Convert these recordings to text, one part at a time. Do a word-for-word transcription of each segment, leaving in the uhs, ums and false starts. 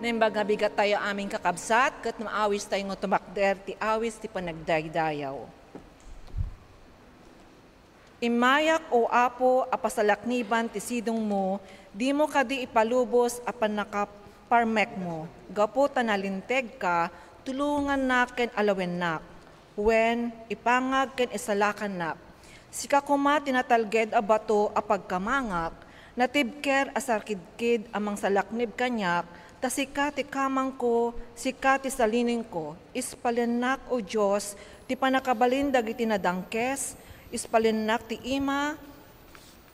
Naimbag nga bigat tayo amin kakabsat, ket maawis tayo nga tumakder ti awis ti panagdaydayaw. Immayak, O Apo, a pasalakniban ti sidongmo, dimo kadi ipalubos a pannakaparmekmo. Gapu ta nalintegka, tulongannak ken alawennak. Wen, ipangag ken isalakannak. Sika koma ti natalged a bato a pagkamangak, natibker a sarkidkid a mangsalaknib kaniak, ta sika ti kamangko, sika ti saliningko. Ispalennak, O Dios, ti pannakabalin dagiti nadangkes, ispalennak ti ima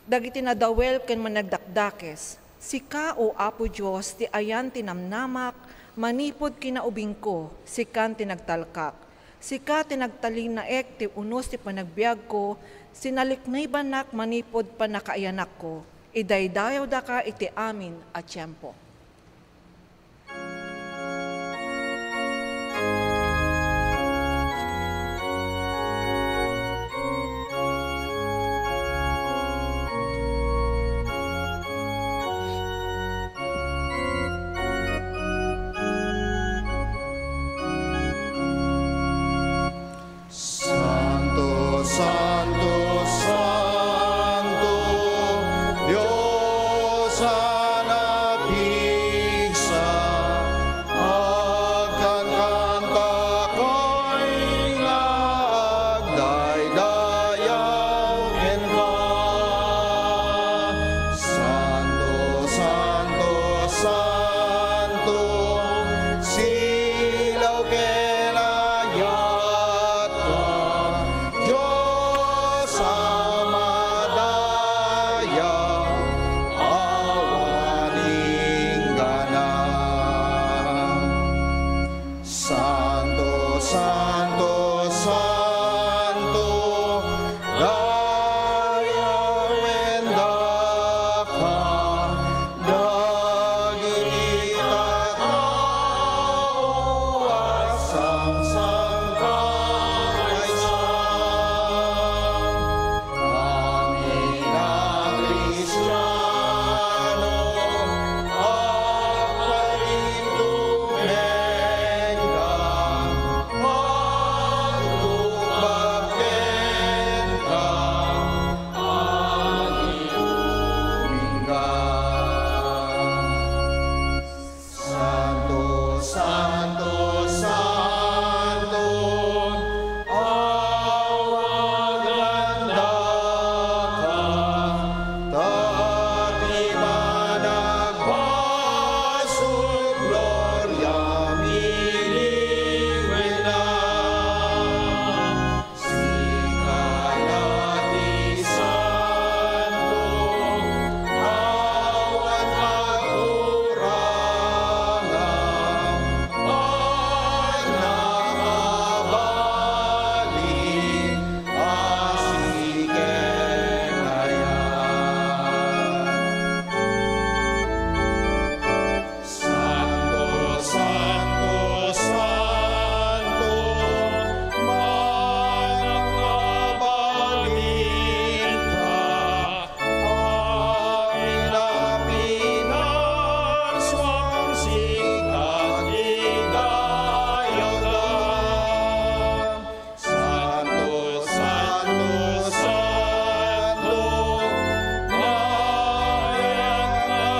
dagiti nadawel ken managdakdakes. Sika, O Apo Dios, ti ayan ti namnamak, manipud kinaubingko, sikan ti nagtalkak. Sika ti nagtalinaek ti unos ti panagbiagko, sinaliknibannak manipud pannakaayanakko. Idaydayawdaka iti amin a tiempo. Santo, santo, santo, Dios a napigsa, agkankantakoy nga agdaydayaw kenka. Santo, santo, santo, silaw ken ayatka, Dios a madaya, awan inggana. Santo, santo, santo, dayawen daka, dagiti tattao a sangsangkaysa. Amin a Kristiano, agparintumengka, agtubag kenka, agtubingka. Santo, santo, santo, awagan daka, ta ti panagbasol gloria miniwenna. Sika la ti Santo, awan makurangan, pannakabalin a siken ayan. Santo, santo, santo, mannakabalinka, amin a pinagsuang sika ti dayawda. Santo, santo, santo, mayat nga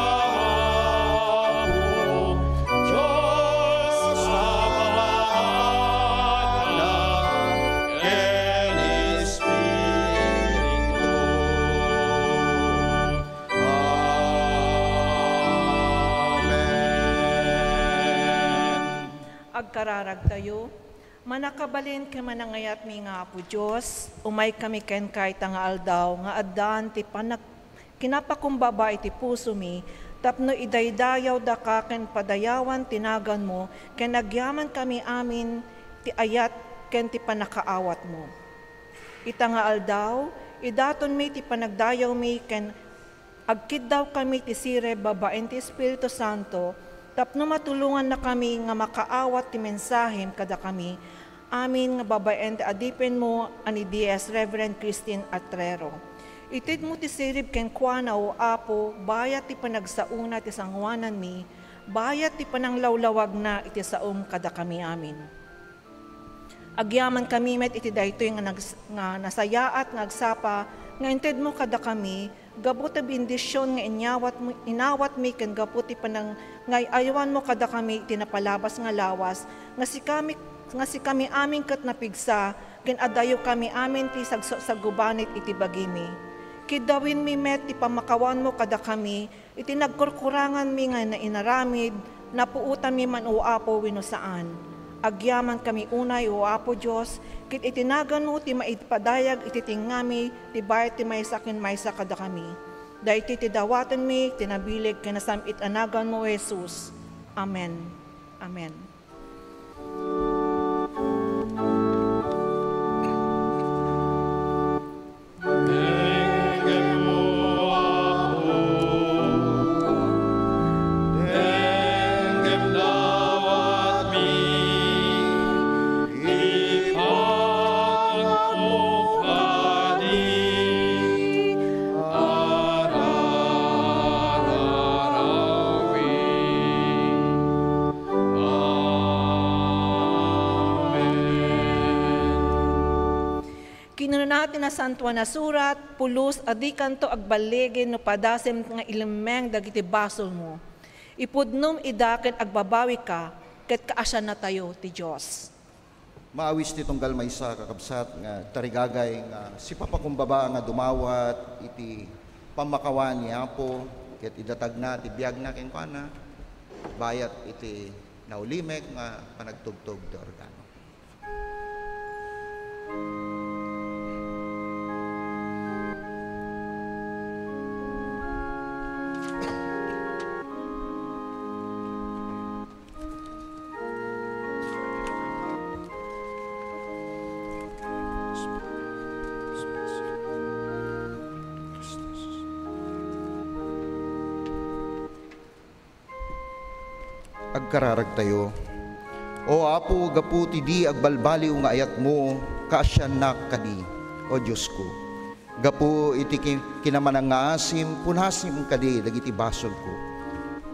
Apo, Dios Amanak ken Espiritu. Amen. Agkararagtayo. Mannakabalin ken manangayatmi nga Apo Dios, umaykami kenka ita nga aldaw nga addaan ti panag-, kinapakumbaba iti pusomi tapno idaydayawdaka ken padayawan ti naganmo ken agyamankami amin ti ayat ken ti pannakaawatmo. Ita nga aldaw, idatonmi ti panagdayawmi ken agkiddawkami ti sirib babaen ti Espiritu Santo tapno matulongannakami nga makaawat ti mensahem kadakami amin nga babaen ti adipenmo a ni D S Reverend Christine Atrero. Itedmo ti sirib kenkuana, O Apo, bayat ti panagsaona ti sangoananmi, bayat ti pananglawlawagna iti saom kadakami amin. Agyamankami met iti daytoy nga nags-, nga nasayaat nga agsapa nga intedmo kadakami gapu ti bendision nga inyawatmo, inawatmi ken gapu ti panangay-aywanmo kadakami iti napalabas nga lawas nga sikami, nga sikami amin ket napigsa ken adayokami amin ti sagsagubanit iti bagimi. Kiddawinmi met ti pammakawanmo kadakami iti nagkurkuranganmi nga inaramid, napuotanmi man, O Apo, wenno saan. Agyamankami unay, O Apo Dios, ket iti naganmo ti maipadayag iti tengngami ti bayat ti maysa ken maysa kadakami. Daytoy ti dawatenmi, ti nabileg ken nasam-it a naganmo, O Jesus. Amen. Amen. Kinunana ti Nasantoan a Surat, "Pulos a dikanto agballigi no padasem nga ilimmeng dagiti basolmo. Ipudnom ida ket agbabawika, ket kaasiannatayo ti Dios." Maawis ti tunggal maysa, kakabsat, nga tarigagay nga sipapakumbaba nga dumawat iti pammakawan ni Apo, ket idatagna ti biagna kenkuana, bayat iti naulimek nga panagtugtog ti organo. Agkararagtayo. O Apo, gapu ti di agbalbaliw nga ayatmo, kaasiannak kadi, O Diosko. Gapu iti ki-, kinamanangngaasim, punasem kadi dagiti basolko.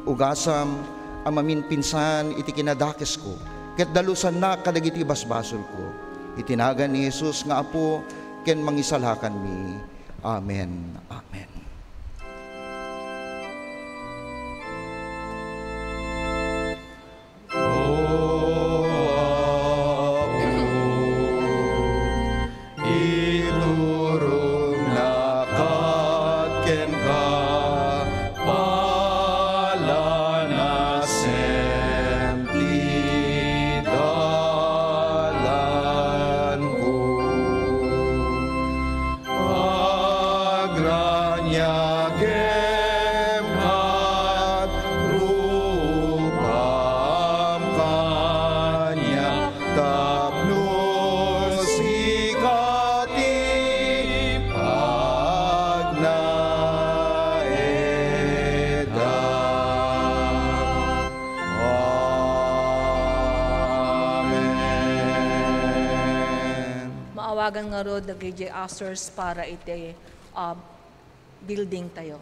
Ugasam a maminpinsan iti kinadakesko, ket dalusannak kadagiti basbasolko. Iti nagan ni Jesus nga Apo ken Mangisalakanmi. Amen. Amen. O Apo, iturongnak kenka, palanasem ti dalanko. Agraniagem ket rupam kaniak tapno sika ti pagnaedam. Amen. Maawagan ngarud dagiti ushers para iti, ah, building tayo.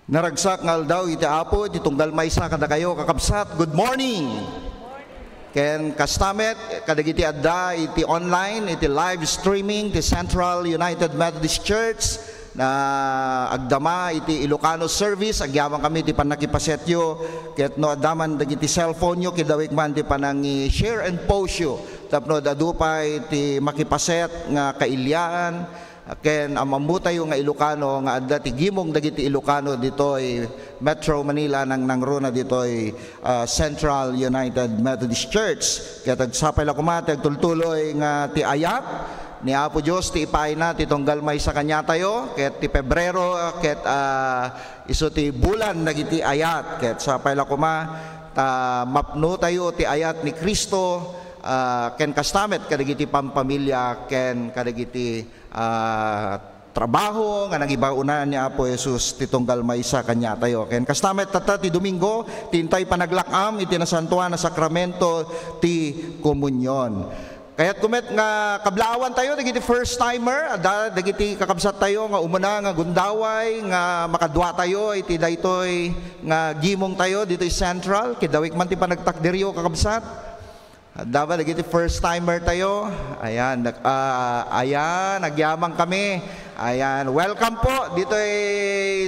Naragsak nga aldaw iti Apo, iti tunggal maysa kadakayo, kakabsat. Good morning! Ken kasta met, kadagiti adda iti online, iti live streaming ti Central United Methodist Church, na agdama iti Ilocano service, agyaman kami iti pannakipasetyo, ket no adda man dagiti cellphone-yo, kidawik man ti panangi-share and post-yo, tapno adu pay ti makipaset nga kailian, ken am-ammotayo nga Ilocano nga adda ti gimong dagiti Ilocano ditoy Metro Manila, nangnangruna ditoy, ah, Central United Methodist Church. Ket agsapay la koma ti agtultuloy nga ti ayat ni Apo Dios ti ipaayna ti tunggal maysa kaniatayo, ket ti Pebrero, ket, ah, isu ti bulan dagiti ayat. Ket sapay la koma ta mapnotayo ti ayat ni Cristo, ah, ken kasta met kadagiti pampamilia ken kadagiti, ah, trabaho nga nangibaona ni Apo Jesus ti tunggal maysa kaniatayo. Ken kasta met tatta ti Domingo, ti intay panaglak-am iti nasantoan a sakramento ti komunion. Kayatko met nga kablaawantayo dagiti first timer, adda dagiti kakabsattayo nga umuna nga gundaway nga makaduatayo iti daytoy nga gimongtayo ditoy Central. Kidawik man ti panagtakderyo, kakabsat. Adda ba dagiti first timer tayo? Ayan, nag-, ah, ayan, agyaman kami. Ayan, welcome po ditoy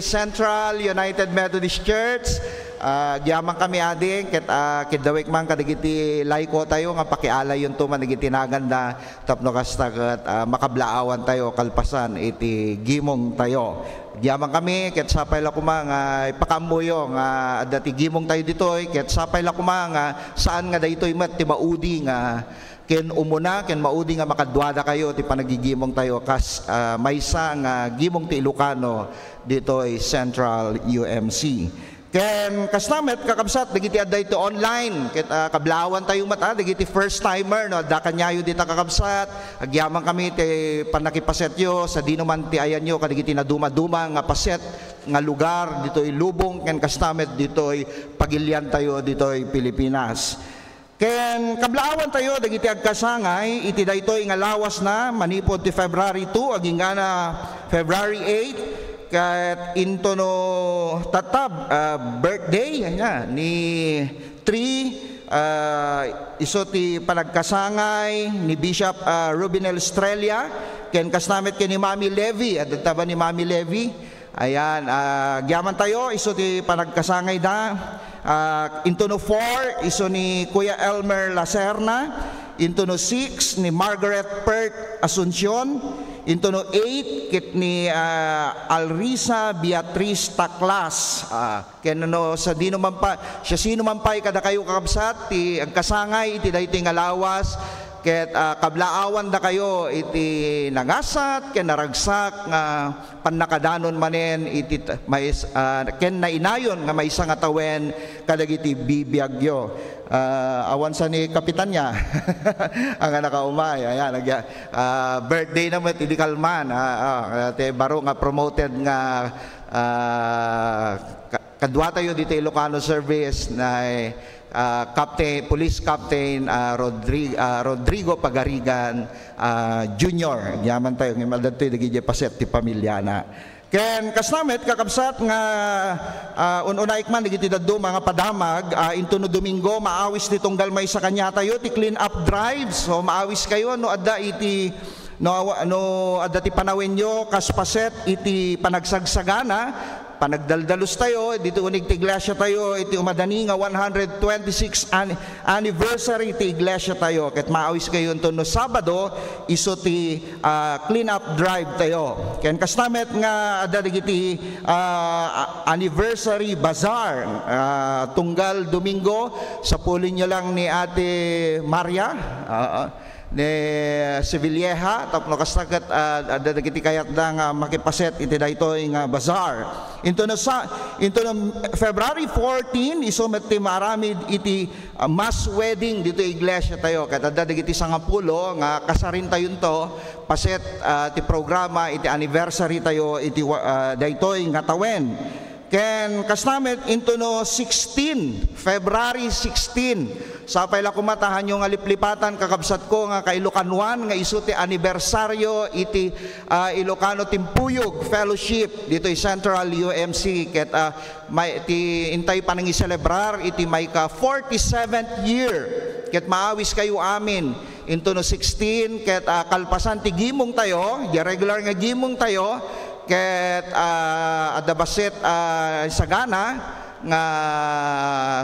Central United Methodist Church. Ah, agyaman kami, ading, ket, ah, kidawik man kadagiti layko tayo nga pakialayonto man dagiti naganda tapno kasta ket, ah, makablaawantayo kalpasan iti gimongtayo. Agyaman kami, ket sapay la koma nga ipakaammoyo nga adda ti gimongtayo ditoy, ket sapay la koma nga saan nga daytoy met ti maudi nga ken umuna ken maudi nga makaduadakayo ti panagigimongtayo kas, ah, maysa nga gimong ti Ilocano ditoy Central U M C. Ken kasta met, kakabsat, dagiti adda iti online, ket, ah, kablaawantayo met, ah, dagiti first timer, no, adda kaniayo dita, kakabsat. Agyaman kami ti pannakipasetyo sadino man ti ayanyo kadagiti nadumaduma nga paset nga lugar ditoy lubong ken kasta met ditoy pagiliantayo ditoy Pilipinas. Ken kablaawantayo dagiti agkasangay iti daytoy nga lawasna manipud ti February two agingga na February eight, ket intono tatta, ah, birthday, ania, ni Tri, ah, isu ti panagkasangay ni Bishop, ah, Rubenel Estrella, ken kasta met ken ni Mami Levy, adda ba ni Mami Levy? Ayan, ah, agyamantayo, isu ti panagkasangayda. Ah, intono four, isu ni Kuya Elmer Lacerna. Intono six, ni Margaret Perk Asuncion. Intono eight, ket ni, ah, Alrisa Beatriz Taklas. Ah, ken no sadino man pa, siasino man pay kadakayo, kakabsat, ti agkasangay iti daytoy nga lawas, ket, ah, kablaawandakayo iti nangasat ken naragsak nga pannakadanon manen iti t-, mais-, ah, ken nainayon nga maysa nga tawen kadagiti bibiagyo. Ah, awan sa ni Kapitania. Ang anak a umay, ayan, nagya-, ah, birthday na met idi kalman. Ah, ah, ti baro nga promoted nga, ah, ka-, kaduatayo dito Ilocano service na, ah, Captain, Police Captain, ah, Rodri-, ah, Rodrigo Pagarigan, ah, Junior. Agyamantayo, ngem adda ditoy dagiti paset ti pamilyana. Ken kasta met, kakabsat, nga, ah, un-unaik man dagiti dadduma nga padamag, ah, intono Domingo, maawis ti tunggal maysa kaniatayo ti clean up drive. So, maawiskayo no adda iti, no awa-, no adda ti panawenyo kas paset iti panagsagsagana, panagdaldalustayo, ditoy uneg ti iglesiatayo, iti umadani nga one hundred twenty-six an-, anniversary ti iglesiatayo. Ket maawiskayo intono Sabado, isu ti ah, clean up drive tayo. Ken kasta met nga adda dagiti, ah, anniversary bazaar, ah, tunggal Domingo, sapulinyo lang ni Ate Maria, ah, ni Sevilleja, tapno kasta ket, ah, adda dagiti kayatda nga makipaset iti daytoy nga bazaar. Intono sa, intono February fourteen, isu met ti maaramid iti ah, mass wedding dito iglesia tayo. Ket adda dagiti sangapulo nga kasarintayonto, paset, ah, ti programa iti anniversary tayo iti wa-, ah, daytoy nga tawen. Ken kasta met, into no sixteen, February sixteen. Sapay la koma ta hanyo nga liplipatan, kakabsatko nga ka-Ilocanoan, nga isu ti anibersaryo iti, ah, Ilocano Timpuyog Fellowship ditoy Central U M C. Ket, ah, may, ti, intay panangiselebrar iti mayka forty-seventh year. Ket maawis kayo amin into no sixteen, ket, ah, kalpasan ti gimong tayo, di regular nga gimong tayo, ket, ah, adda bassit, ah, sagana nga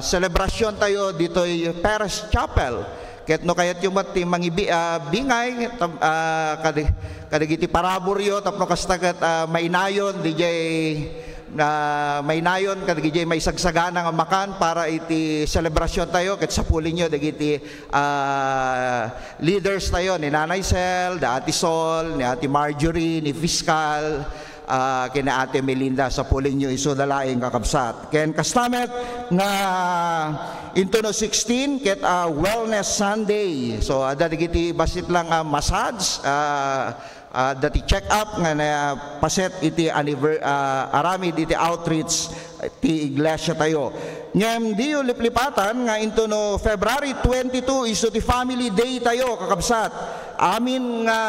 selebrasyon tayo ditoy Perez Chapel. Ket no kayatyo met ti mangibi-, ah, bingay, tam-, ah, kadi-, kadagiti paraburyo, tapno kasta ket, ah, mainayon, dijay na mainayon kadagiti maisagsagana nga makan para iti selebrasyon tayo, ket sapulinyo dagiti, ah, leaders tayo, ni Nanay Sel, da Ate Sol, ni Ate Marjorie, ni Fiscal, ah, ken ni Ate Melinda, sapulinyo isu da laeng, kakabsat. Ken kasta met nga into no sixteen, ket, ah, Wellness Sunday. So, adda dagiti bassit lang, ah, massage, ah, ah, adda ti check-up nga napaset iti anniver-, ah, aramid iti outreach ti iglesia tayo. Ngem diyo liplipatan nga into no February twenty-two isu ti Family Day tayo, kakabsat. Amin nga,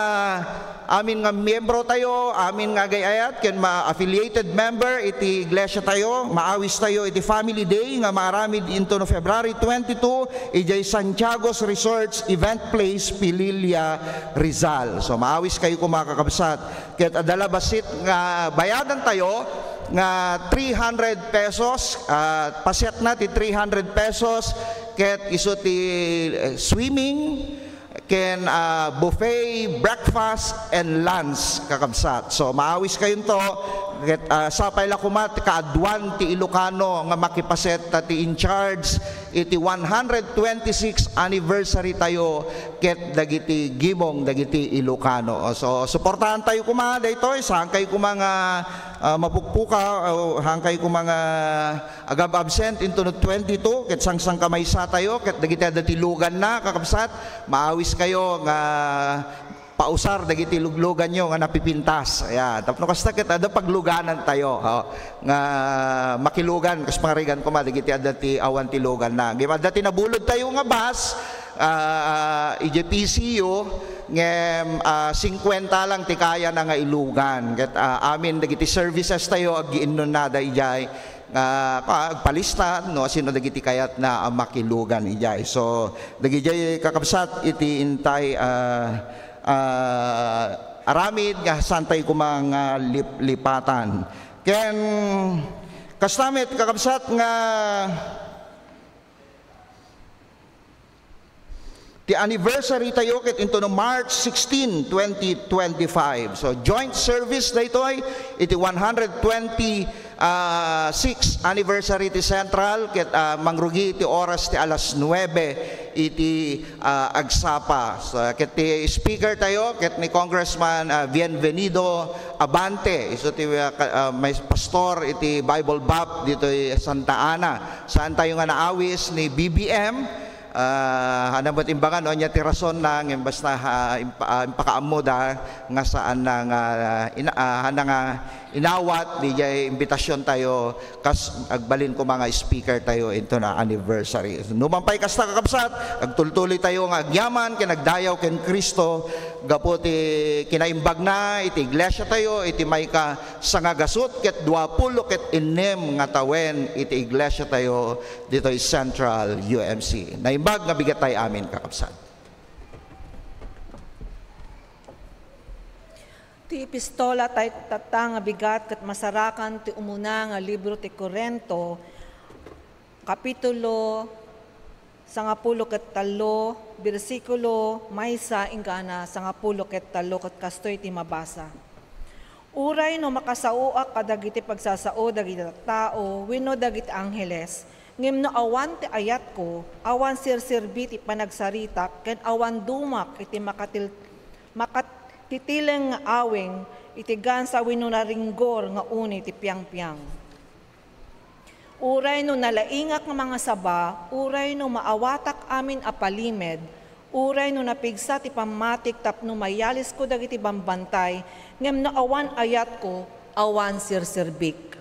amin nga miyembro tayo, amin nga agay-ayat ken ma-, affiliated member iti iglesia tayo, maawis tayo iti Family Day nga maaramid into no February twenty-two idiay Santiago's Resorts Event Place, Pililla, Rizal. So, maawis kayo koma, kakabsat. Ket adda la bassit nga bayadan tayo nga three hundred pesos, ah, paset na ti three hundred pesos, ket isu ti, eh, swimming, ken, ah, buffet, breakfast, and lunch, kakabsat. So, maawis kayonto, ket, ah, sapay la koma ti kaaduan ti Ilocano nga makipaset ta ti in charge iti one hundred twenty-six anniversary tayo ket dagiti gimong dagiti Ilocano. So, suportahan tayo koma daytoy, saan kayo koma nga, ah, mapukpuka, o saan kayo koma nga agab-absent into no twenty-two, ket sangsangkamaysa tayo, ket dagiti adda ti luganna, kakabsat, maawis kayo nga pausar dagiti lugluganyo nga napipintas. Ayan. Tapno kasta ket adda pagluganan tayo, ho, nga makilugan, kas pangarigan koma dagiti adda ti awan ti luganna. Ngem adda ti nabulod tayo nga bus, ah, idiay P C U, ngem, ah, singkwenta lang ti kayana nga ilugan. Ket, ah, amin dagiti services tayo, aggiinnonnada idiay nga, ah, agpalista no asino dagiti kayatna a makilugan idiay. So, dagidiay kakabsat iti intay, ah, ah, aramid nga santay koma nga lip-, lipatan. Ken kasta met, kakabsat, nga ti anniversary tayo ket into no March sixteen, twenty twenty-five. So, joint service daytoy iti one hundred twenty, ah, six anniversary ti Central, ket, ah, mangrugi iti oras ti alas nuebe iti, ah, agsapa. So, ket ti speaker tayo, ket ni Congressman, ah, Bienvenido Abante, isu ti, ah, ka-, ah, may pastor iti Bible Bap ditoy Santa Ana. Saan tayo nga naawis ni B B M, ah, haan met imbagan no ania ti rason na, ngem basta, ah, impa-, ah, impakaammoda nga saan na nga, ah, ina-, ah, haan na nga inawat diay imbitasyon tayo, kas agbalin koma nga speaker tayo into na anniversary. Numan pay kasta, kakabsat, agtultuloy tayo nga agyaman ken agdayaw ken Cristo gapu ti kinaimbagna iti iglesia tayo iti mayka sangagasut ket duapulo ket innem nga tawen iti iglesia tayo ditoy Central U M C. Naimbag nga bigat tayo amin, kakabsat. Ti epistola tayo tatta nga bigat ket masarakan ti umuna nga libro ti Corinto, Kapitulo sangapulo ket tallo, bersikulo maysa inggana sangapulo ket tallo, ket kastoy ti mabasa. Uray no makasaoak kadagiti pagsasao dagiti tattao wenno dagiti angheles, ngem no awan ti ayatko, awan serserbi ti panagsaritak ken awan dumak iti makatil-, makatitileng nga awing iti gansa wenno naringgor nga uni ti piangpiang. Uray no nalaingak nga mangasaba, uray no maawatak amin a palimed, uray no napigsa ti pammatik tapno mayalisko dagiti bambantay, ngem no awan ayatko, awan serserbik.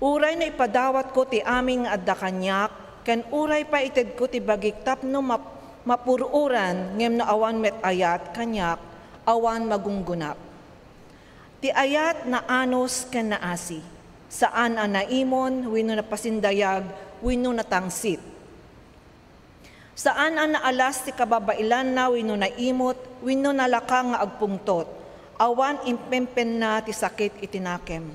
Uray no ipadawatko ti amin nga adda kaniak, ken uray pay itedko ti bagik tapno map-, mapur-uran, ngem no awan met ayat kaniak, awan magunggonak. Ti ayat naanus ken naasi, saan a naimon wenno napasindayag wenno natangsit. Saan a naalas ti kababailanna wenno naimot wenno nalaka nga agpungtot. Awan impempenna ti sakit iti nakem.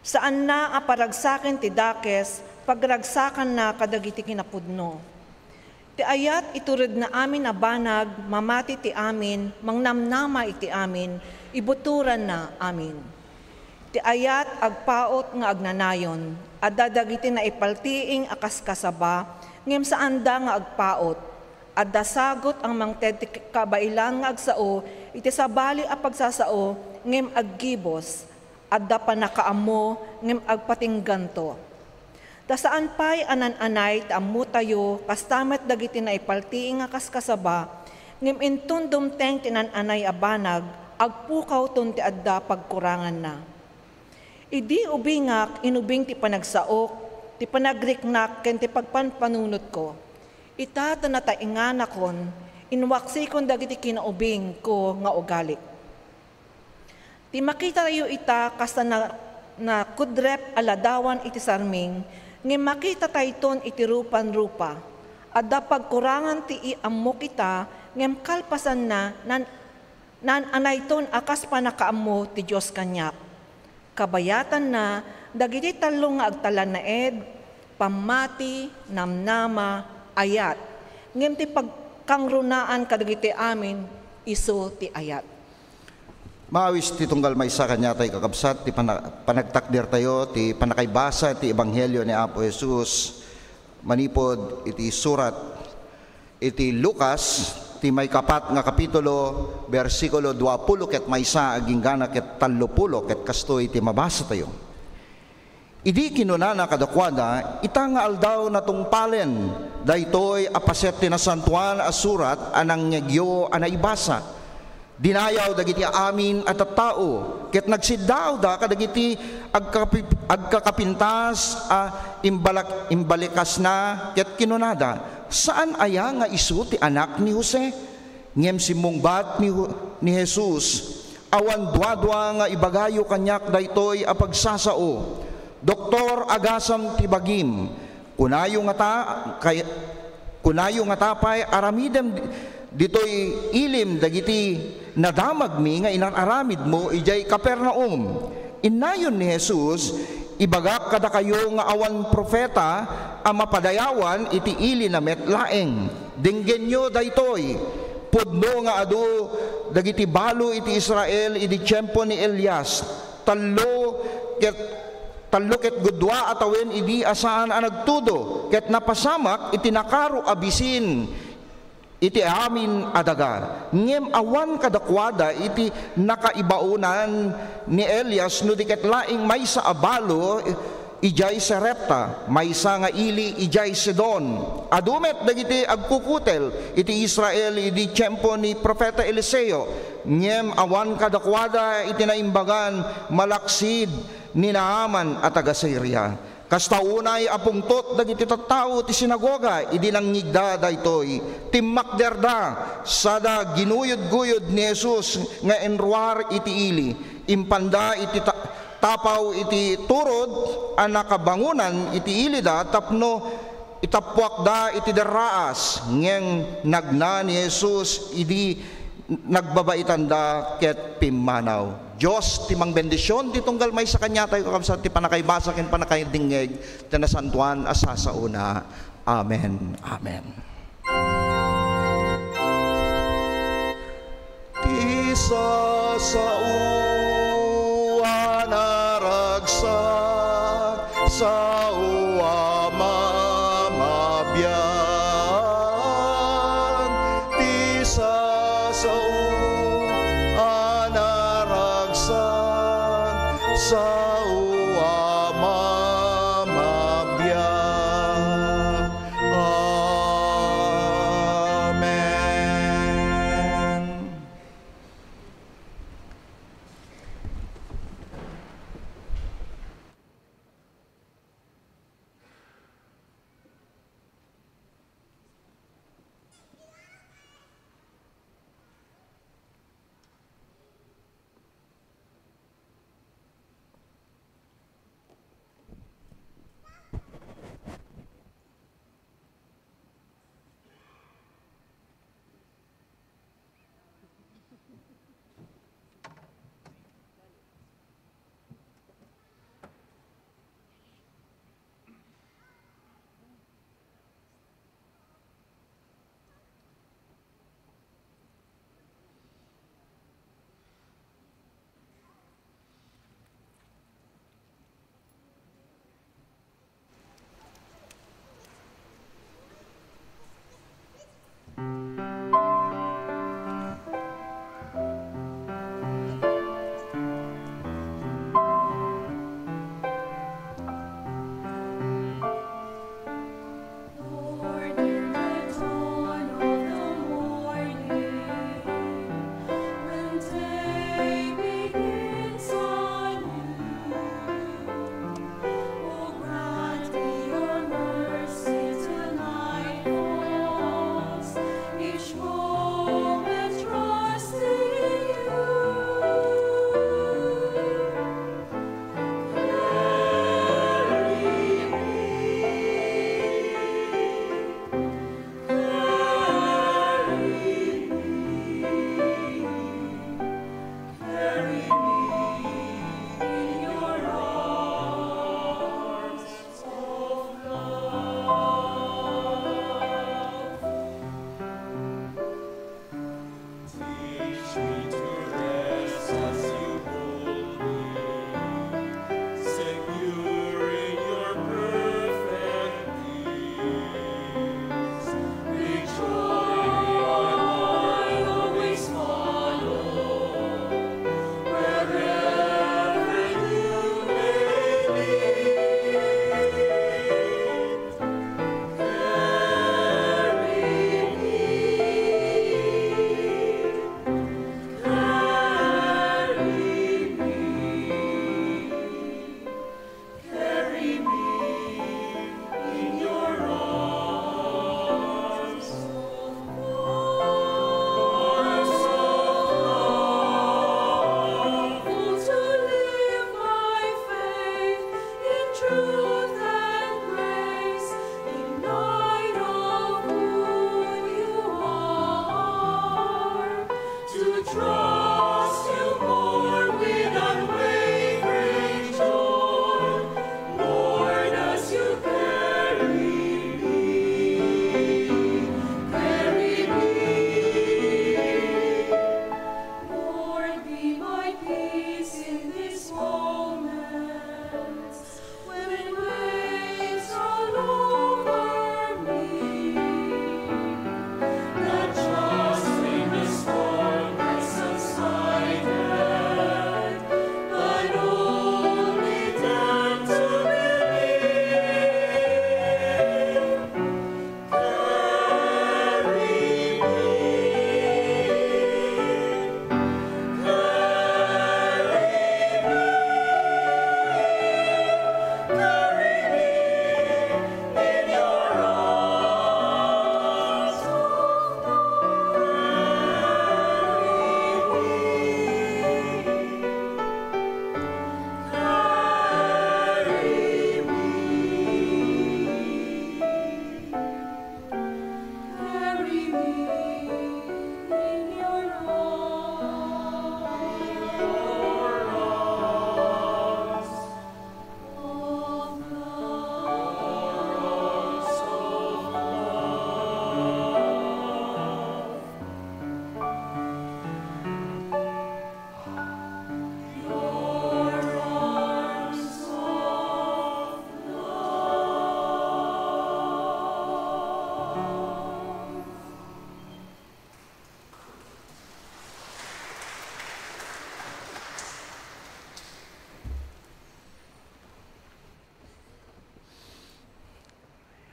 Saanna a paragsaken ti dakes, pagragsakanna kadagiti kinapudno. Ti ayat ituredna amin a banag, mamati ti amin, mangnamnama iti amin, ibutoranna amin. Ti ayat agpaut nga agnanayon. Adda dagiti naipaltiing a kaskasaba, ngem saanda nga agpaut. Adda sagut a mangted ti kabailan nga agsao iti sabali a pagsasao, ngem aggibus. Adda pannakaammo, ngem agpatingganto. Ta saan pay a nan-anay ti ammotayo, kasta met dagiti naipaltiing a kaskasaba, ngem inton dumteng ti nan-anay a banag, agpukawton ti adda pagkuranganna. Idi ubingak, inubing ti panagsaok, ti panagriknak, ken ti pagpanpanunotko. Ita ta natainganakon, inwaksikon dagiti kinaubingko nga ugali. Ti makitatayo ita, kasta na-, nakudrep a ladawan iti sarming, ngem makitatayton iti rupan-rupa. Adda pagkurangan ti i-, ammok ita, ngem kalpasanna, nan-, naan-anayton a kas pannakaammo ti Dios kaniak. Kabayatanna, dagiti tallo nga agtalanaed, pammati, namnama, ayat. Ngem ti pagkangrunaan kadagiti amin, isu ti ayat. Maawis ti tunggal maysa kaniatayo, kakabsat, ti pana-, panagtakdertayo, ti pannakaibasa ti Ebanghelio ni Apo Jesus manipud iti surat iti Lucas, ti maikapat nga kapitulo, bersikulo duapulo ket maysa agingga ket tallopulo, ket kastoy ti mabasatayo. Idi kinunana kadakuada, "Ita nga aldaw natungpalen daytoy a paset ti Nasantoan a Surat a nangngegyo a naibasa." Dinayaw dagiti amin a tattao, ket nagsiddaawda kadagiti agkapi-, agkakapintas a imbalak-, imbalikasna, ket kinunada, "Saan aya nga isu ti anak ni Jose?" Ngem simmungbat ni Hu-, ni Jesus, "Awan duadua nga ibagayo kaniak daytoy a pagsasao. Doktor, agasam ti bagim. Kunayo ngata, kay-, kunayo ngata pay aramidem di-, ditoy ilim dagiti nadamagmi nga inar-aramidmo idiay Capernaum." Innayon ni Jesus, "Ibagak kadakayo nga awan profeta a mapadayawan iti ilina met laeng. Denggenyo daytoy, pudno nga adu dagiti balo iti Israel idi tiempo ni Elias. Tallo ket, tallo ket gudua a tawen idi a saan a nagtudo, ket napasamak iti nakaro a bisin iti amin a daga. Ngem awan kadakuada iti nakaibaonan ni Elias no di ket laeng maysa a balo idiay Sarepta, maysa nga ili idiay Sidon. Adu met dagiti agkukutel iti Israel idi tiempo ni Profeta Eliseo, ngem awan kadakuada iti naimbagan malaksid ni Naaman a taga-Siria." Kasta unay a pungtot dagiti tattao ti sinagoga idi nangngegda daytoy. Timmakderda, sada ginuyodguyod ni Jesus nga inruar iti ili. Impanda iti ta-, tapaw iti turod a nakabangonan iti ilida tapno itappuakda iti derraas. Ngem nagna ni Jesus idi nagbabaitanda ket pimmanaw. Dios ti mangbendision ti tunggal maysa kaniatayo, kakabsat, ti pannakaibasa ken pannakaidingngeg ti nasantoan a sasaona. Amen. Amen. Ti sasao a naragsak, sao a mamabian. Ti sasao a naragsak, sao a mamabian. Amen.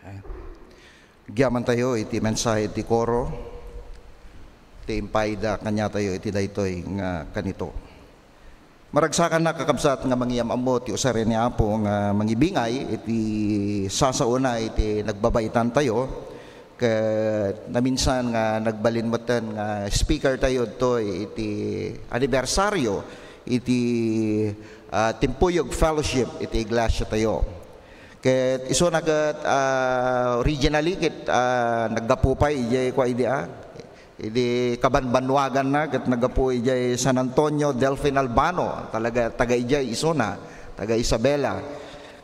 Agyamantayo iti mensahe ti koro, ti impayda kaniatayo iti daytoy nga kanito. Maragsakannak, kakabsat, nga mangiyam-ammo ti usaren ni Apo nga mangibingay iti sasaona iti nagbabaitantayo, ket naminsan nga nagbalin metten nga speaker tayo ditoy iti anibersaryo iti, ah, Timpuyog Fellowship iti iglesiatayo. Ket isuna ket, ah, originally ket, ah, naggapu pay idiay kua idi, ah, idi kabanbanwaganna ket naggapu idiay San Antonio, Delfin Albano, talaga taga idiay isuna, taga Isabela.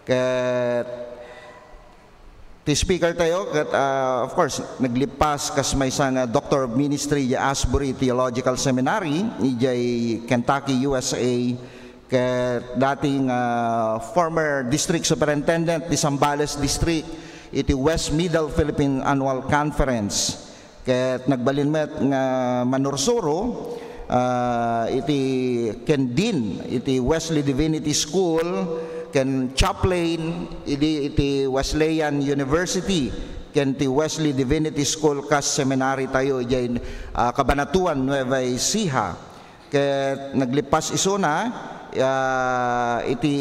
Ket ti speaker tayo ket, ah, of course, naglippas kas maysa nga Doctor of Ministry idiay Asbury Theological Seminary, idiay Kentucky, U S A. Ket dating, ah, former district superintendent ti Zambales District iti West Middle Philippine Annual Conference. Ket nagbalin met nga manursuro, ah, iti ken dean iti Wesley Divinity School, ken chaplain idi iti Wesleyan University, ken ti Wesley Divinity School kas seminary tayo idiay, ah, Cabanatuan, Nueva Ecija. Ket naglippas isuna, ah, iti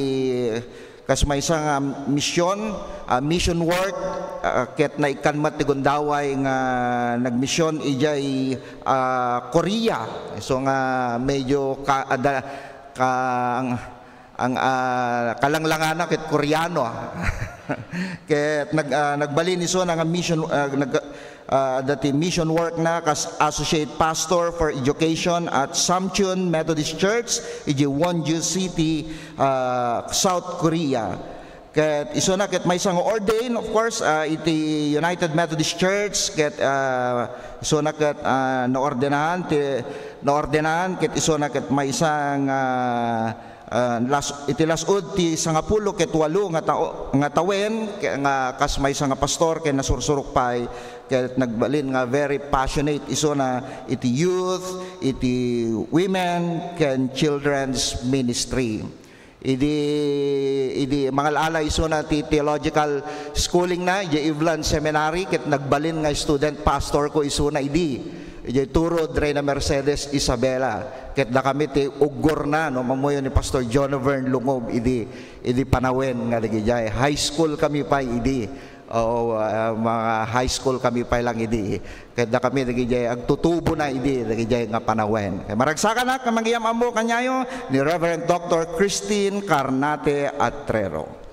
kas maysa nga mision, ah, mission work, ah, ket naikkan met ti gundaway nga nagmision idiay, ah, Korea. So nga medyo ka-, ada-, ka-, ang, ang, ah, kalanglangana ket Koreano, ah. Ket nag-, ah, nagbalin isuna nga mission, ah, nag-, ah, dati mission work na kas associate pastor for education at Samcheon Methodist Church iti Wonju City, ah, South Korea. Ket isuna ket maysa nga ordained, of course, ah, iti United Methodist Church, ket, ah, isuna ket, ah, naordenan ti, naordenan ket isuna ket maysa nga Ah, las-, iti las-ud ti sangapulo ket walo nga tao-, nga tawen, ke-, nga kas maysa nga pastor ken nasursurok pay, ket nagbalin nga very passionate isuna iti youth, iti women, ken children's ministry. Idi, idi mangal-ala isuna ti theological schooling na, idiay Ivlan Seminary, ket nagbalin nga student pastor ko isuna idi. Idiay Turo, Reina Mercedes, Isabela. Ket dakami ti uggorna, no, mammuyo ni Pastor Jonavern Lungob idi, idi panawen nga dagidiay. High school kami pay idi. Oo, ah, mga high school kami pay lang idi. Ket dakami dagidiay agtutubona idi dagidiay nga panawen. Ket maragsakanak nga mangiyam-ammo kaniayo ni Reverend Doctor Christine Carnate Atrero.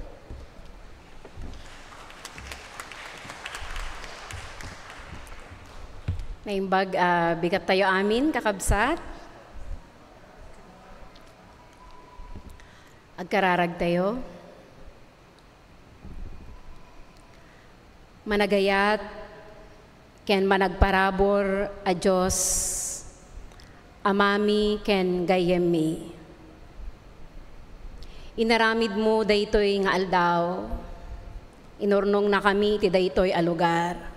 Naimbag, ah, bigat tayo amin, kakabsat. Agkararag tayo. Managayat ken managparabur a Dios, Amami ken Gayyemmi. Inaramidmo daytoy nga aldaw, inurnongnakami iti daytoy a lugar.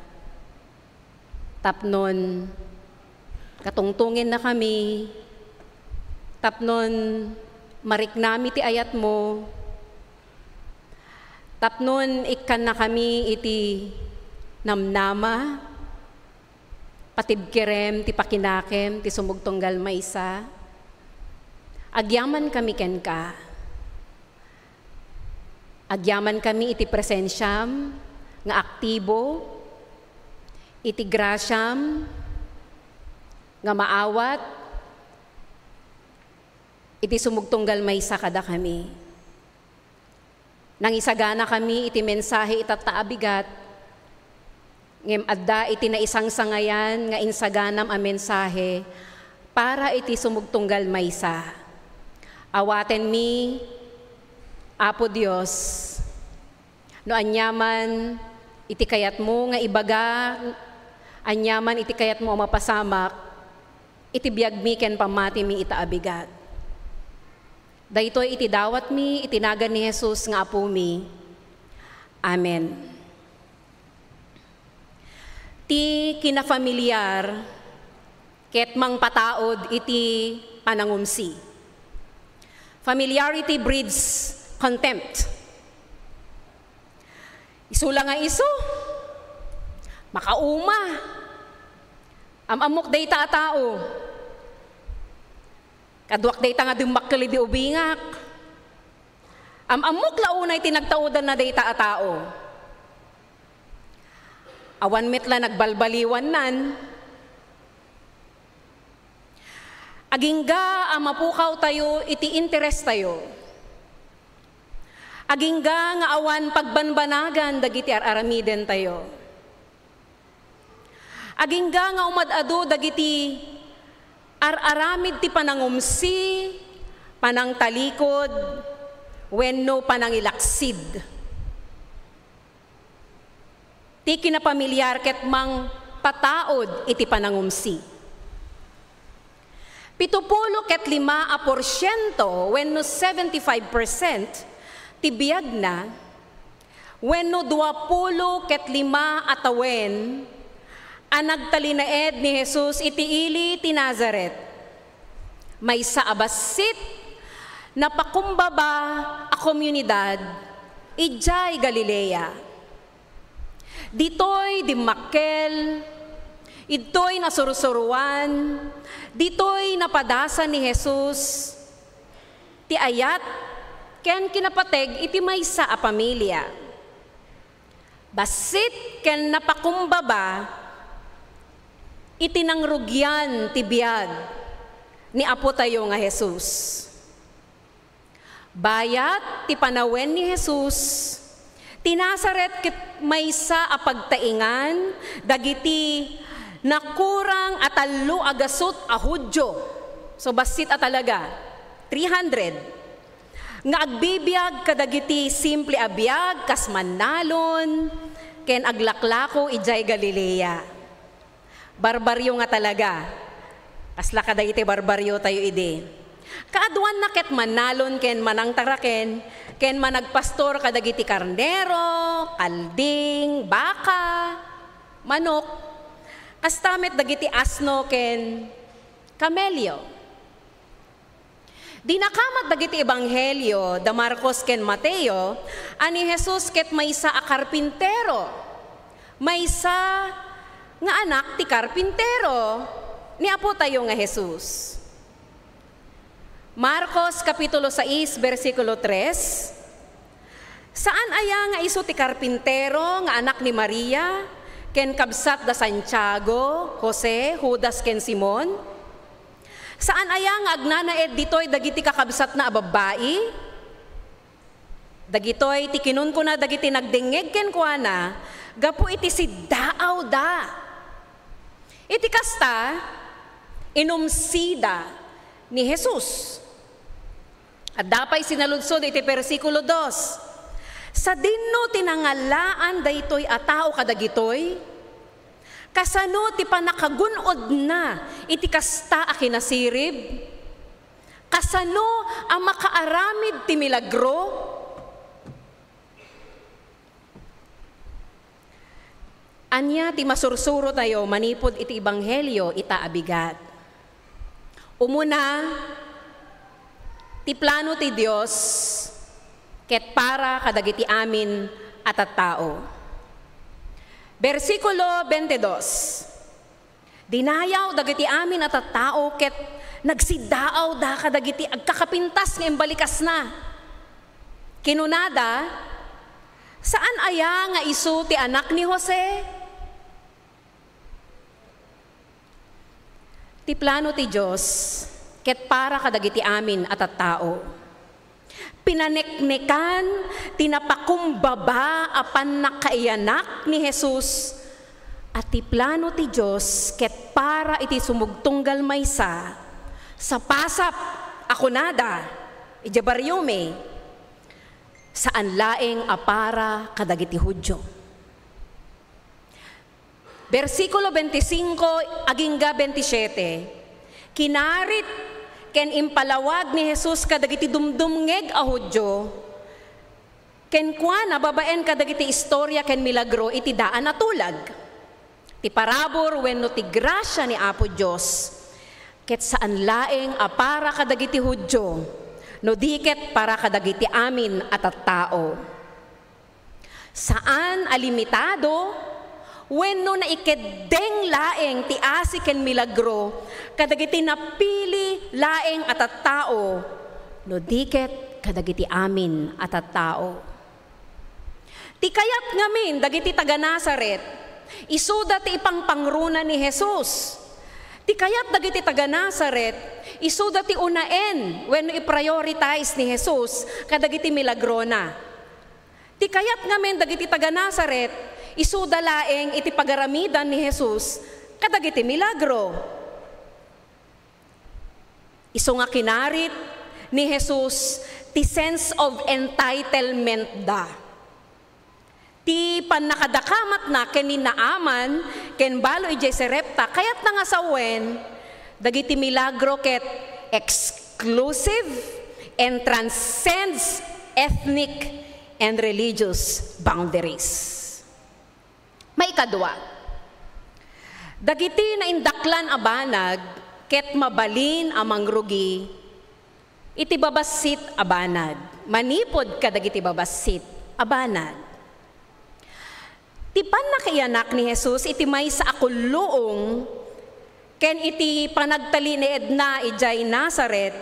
Tapnon katungtongennakami, tapnon mariknami ti ayatmo, tapnon ikkannakami iti namnama, patibkerem ti pakinakem ti sumugtunggal maysa. Agyamankami kenka. Agyamankami iti presensiam nga aktibo, iti grasiam nga maawat iti sumugtunggal maysa kadakami. Nangisaganakami iti mensahe itatta a bigat, ngem adda iti naisangsangayan nga insaganam a mensahe para iti sumugtunggal maysa. Awatenmi, Apo Dios, no aniaman iti kayatmo nga ibaga, aniaman iti kayatmo a mapasamak iti biagmi ken pammatimi ita a bigat. Daytoy iti dawatmi iti nagan ni Jesus nga Apomi. Amen. Ti kinafamiliar ket mangpataud iti panangumsi. Familiarity breeds contempt. Isu la nga isu. Makauma. Am-ammok dayta a tao. Kaduak dayta nga dimmakkel idi ubingak. Am-ammok la unay ti nagtaudanna dayta a tao. Awan met la nagbalbaliwannan. Agingga a mapukawtayo iti interestayo. Agingga nga awan pagbanbanagan dagiti ar-aramidentayo. Agingga nga umad-adu dagiti ar-aramid ti panangumsi, panangtalikod, wenno panangilaksid. Ti kinapamiliar ket mangpataud iti panangumsi. Pitupulo ket lima a porsiento wenno seventy-five percent ti biagna wenno duapulo ket lima a tawen a nagtalinaed ni Jesus iti ili ti Nazaret, maysa a bassit napakumbaba a komunidad idiay Galilea. Ditoy dimmakkel, ditoy nasursuroan, ditoy napadasan ni Jesus ti ayat ken kinapateg iti maysa a pamilia. Bassit ken napakumbaba iti nangrugian ti biag ni Apotayo nga Jesus. Bayat ti panawen ni Jesus, ti Nazaret ket maysa a pagtaingan dagiti nakurang a tallo a gasut a Judio. So, bassit a talaga, three hundred, nga agbibiag kadagiti simple a biag kas mannalon ken aglaklako idiay Galilea. Barbario nga talaga. Kasla kadagiti barbariotayo idi. Kaaduanna ket mannalon ken manangtaraken, ken managpastor kadagiti karnero, kalding, baka, manok. Kasta met dagiti asno ken kamelio. Dinakamat dagiti ebanghelio da Marcos ken Mateo a ni Jesus ket maysa a karpintero, maysa nga anak ti karpintero ni Apotayo nga Jesus. Marcos Kapitulo sais, bersikulo tres, Saan aya nga isu ti karpintero nga anak ni Maria ken kabsat da Santiago, Jose, Judas ken Simon? Saan aya nga agnanaed ditoy dagiti kakabsatna a babbai? Dagitoy ti kinunkuna dagiti nagdengngeg kenkuana gapu iti siddaawda. Iti kasta, inumsida ni Jesus. Adda pay sinaludsod iti bersikulo dos, "Sadinno ti nangallaan daytoy a tao kadagitoy? Kasano ti pannakagun-odna iti kasta a kinasirib? Kasano a makaaramid ti milagro?" Ania ti masursurotayo manipud iti ebanghelio ita a bigat? Umuna, ti plano ti Dios ket para kadagiti amin a tattao. Bersikulo twenty-two, Dinayaw dagiti amin a tattao ket nagsiddaawda kadagiti agkakapintas nga imbalikasna. Kinunada, "Saan aya nga isu ti anak ni Jose?" Ti plano ti Dios ket para kadagiti amin a tattao. Pinaneknekan ti napakumbaba a pannakaiyanak ni Jesus a ti plano ti Dios ket para iti sumugtunggal maysa, sapasap a kunada, idiay barriomi, saan laeng a para kadagiti Judio. Bersikulo twenty-five agingga twenty-seven, kinarit ken impalawag ni Jesus kadagiti dumdumngeg a Judio, kenkuana babaen kadagiti istorya ken milagro iti daan a tulag. Ti parabur wenno ti grasia ni Apo Dios, ket saan laeng a para kadagiti Judio, no di ket para kadagiti amin a tattao. Saan a limitado wenno naikeddeng laeng ti asi ken milagro kadagiti napili laeng a tattao, no di ket kadagiti amin a tattao. Ti kayat ngamin dagiti taga-Nazaret, isuda ti ipangpangruna ni Jesus. Ti kayat dagiti taga-Nazaret, isuda ti unaen wenno i-prioritize ni Jesus kadagiti milagrona. Ti kayat ngamin dagiti taga-Nazaret, isuda laeng iti pagaramidan ni Jesus kadagiti milagro. Isu nga kinarit ni Jesus ti sense of entitlement da. Ti pannakadakamatna ken ni Naaman ken balo idiay Sarepta, kayatna nga sawen dagiti milagro ket exclusive and transcends ethnic and religious boundaries. Maikadua, dagiti naindaklan a banag ket mabalin a mangrugi iti babassit a banag, manipud kadagiti babassit a banag. Ti pannakaiyanak ni Jesus iti maysa a kulluong ken iti panagtalinaedna idiay Nazaret,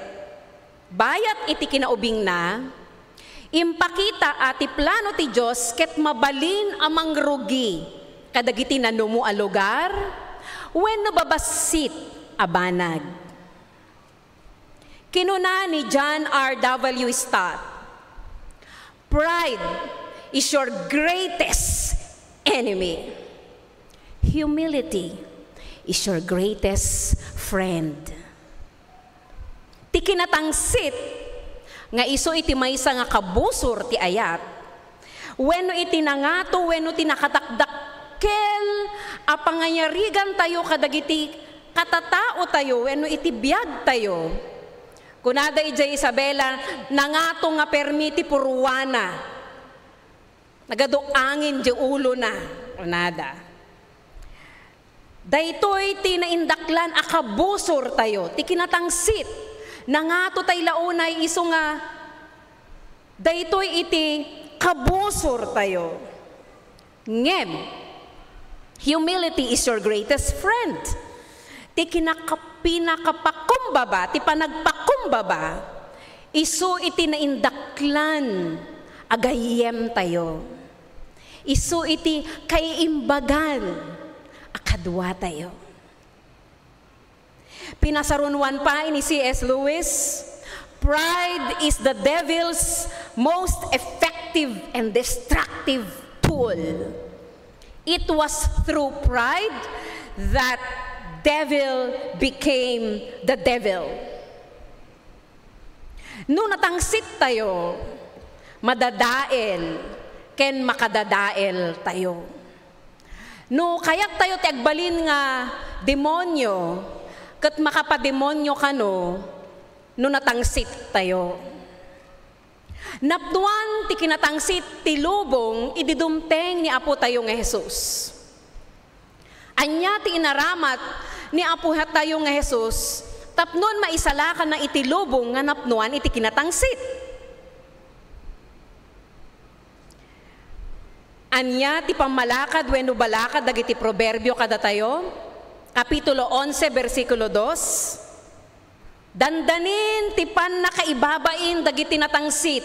bayat iti kinaubingna, impakita a ti plano ti Dios ket mabalin a mangrugi kadagiti nanumo a lugar wenno babassit a banag. Kinuna ni John R W Stott, "Pride is your greatest enemy. Humility is your greatest friend." Ti kinatangsit nga isu iti maysa nga kabusor ti ayat, wenno iti nangato wenno ti nakatakdakkel a pangayarigantayo kadagiti katataotayo wenno iti biagtayo. Kunada idiay Isabela, nangato nga permi ti purwana. Nagadu angin di ulona, kunada. Daytoy ti naindaklan a kabusortayo, ti kinatangsit. Nangato tay la unay isu nga daytoy iti kabusortayo. Ngem, humility is your greatest friend. Ti kinaka-, pinakapakumbaba, ti panagpakumbaba, isu iti naindaklan a gayyemtayo. Isu iti kaiimbagan a kaduatayo. Pinasarunwan pay ni C S Lewis, "Pride is the devil's most effective and destructive tool. It was through pride that devil became the devil." No natangsit tayo, madadael ken makadadael tayo. No kayat tayo ti agbalin nga demonio, ket makapademonio kano no natangsit tayo. Napnuan ti kinatangsit ti lubong idi dumteng ni Apo tayo nga Jesus. Ania ti inaramat ni Apo tayo nga Jesus tapno maisalakanna iti lubong nga napnuan iti kinatangsit? Ania ti pammalakad wenno balakad dagiti Proverbio kadatayo? Kapitulo onse, bersikulo dos, "Dandanin ti pannakaibabain dagiti natangsit,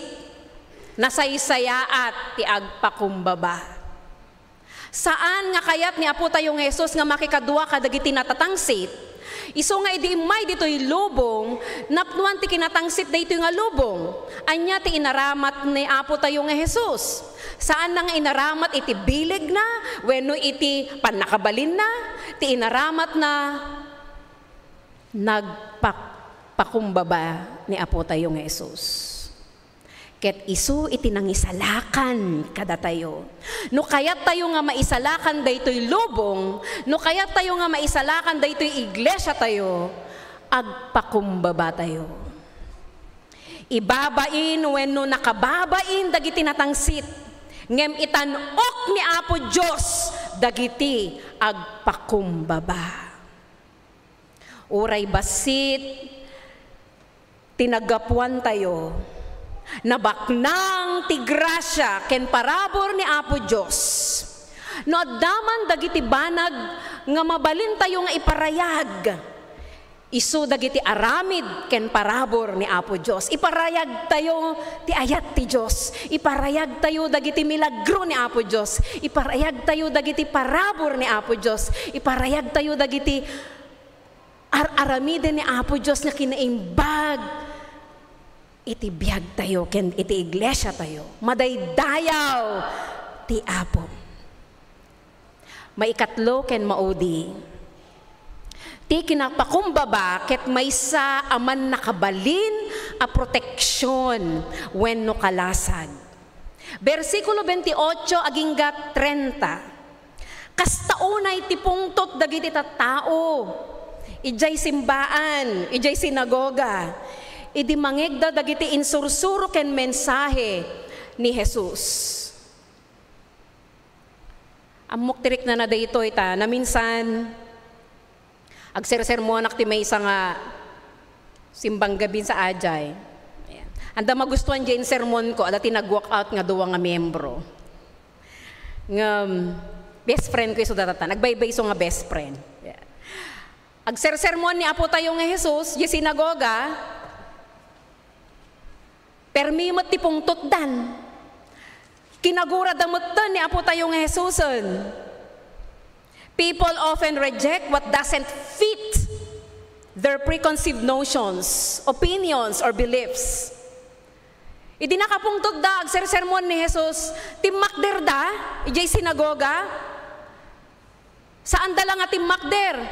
nasaysayaat ti agpakumbaba." Saan nga kayat ni Apo tayo nga Jesus nga makikadua kadagiti natatangsit. Isu nga idi immay ditoy lubong, napnuan ti kinatangsit daytoy nga lubong. Ania ti inaramat ni Apo tayo nga Jesus? Saanna nga inaramat iti bilegna wenno iti pannakabalinna. Ti inaramatna, nagpak-, pakumbaba ni Apo tayo nga Jesus. Ket isu iti nangisalakan kadatayo. No kayat tayo nga maisalakan daytoy lubong, no kayat tayo nga maisalakan daytoy iglesia tayo, agpakumbaba tayo. Ibabain wenno nakababain dagiti natangsit, ngem itan-ok ni Apo Dios dagiti agpakumbaba. Uray bassit ti naggapuantayo, Nabaknang ti grasia ken parabur ni Apo Dios. No adda man dagiti banag nga mabalintayo nga iparayag, isu dagiti aramid ken parabur ni Apo Dios. Iparayagtayo ti ayat ti Dios. Iparayagtayo dagiti milagro ni Apo Dios. Iparayagtayo dagiti parabur ni Apo Dios. Iparayagtayo dagiti ar-aramiden ni Apo Dios nga kinaimbag iti biagtayo ken iti iglesiatayo. Madaydayaw ti Apo. Maikatlo ken maudi, ti kinapakumbaba ket maysa a mannakabalin a proteksion wenno kalasag. Bersikulo twenty-eight agingga treinta. Kasta unay ti pungtot dagiti tattao idiay simbaan, idiay sinagoga, idi mangegda dagiti insursuro ken mensahe ni Jesus. Ammok ti riknana daytoy ta naminsan, agsersermonak ti maysa nga simbang gabi sa ajay. Ayan. Anda magustuhan diay sermonko, adda ti nag-walk out nga dua nga miyembro. Ngem, best friend ko isu datata. Nagbaybayso nga best friend. Yeah. Agsersermon ni Apo tayo nga Jesus, di sinagoga, permi met ti pungtotdan. Kinagurada metten ni Apo tayo nga Jesusen. People often reject what doesn't fit their preconceived notions, opinions, or beliefs. Idi nakapungtotda, agsersermon ni Jesus, timmakderda idiay sinagoga. Saanda la nga timmakder.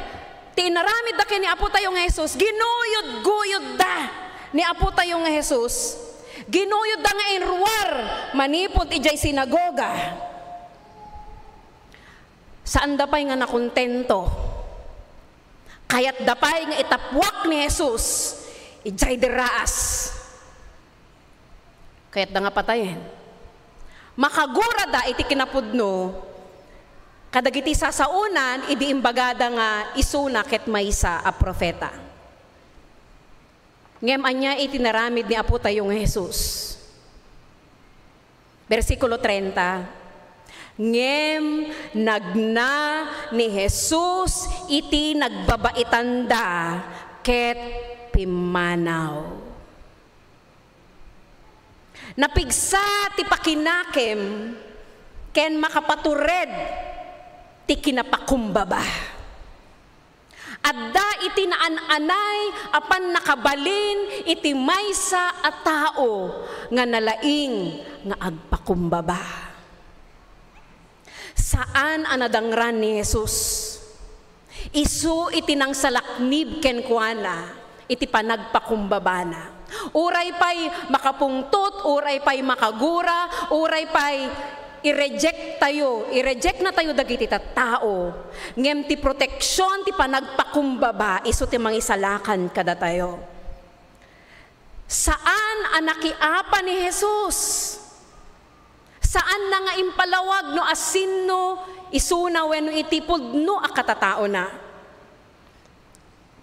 Ti inaramidda ken ni Apo tayo nga Jesus, ginuyod-guyodda ni Apo tayo nga Jesus. Ginuyodda nga inruar manipud idiay sinagoga. Saanda pay nga nakontento. Kayatda pay nga itappuak ni Jesus idiay diraas. Kayatda nga patayen. Makagurada iti kinapudno kadagiti sasaonan idi imbagada nga isuna ket maysa a profeta. Ngem ania iti naramid ni Apo tayo nga Jesus? Bersikulo treinta, "Ngem nagna ni Jesus iti nagbabaitanda ket pimmanaw." Napigsa ti pakinakem ken makapatured ti kinapakumbaba. Adda iti naan-anay a pannakabalin iti maysa a tao nga nalaing nga agpakumbaba. Saan a nadangran ni Jesus. Isu iti nangsalaknib kenkuana iti panagpakumbabana. Uray pay makapungtot, uray pay makagura, uray pay i-reject tayo, i-reject na tayo dagiti tattao. Ngem ti proteksion ti panagpakumbaba, isu ti mangisalakan kadatayo. Saan a nakiapa ni Jesus. Saan na nga impalawag no asino isuna wenno iti pudno a katataona.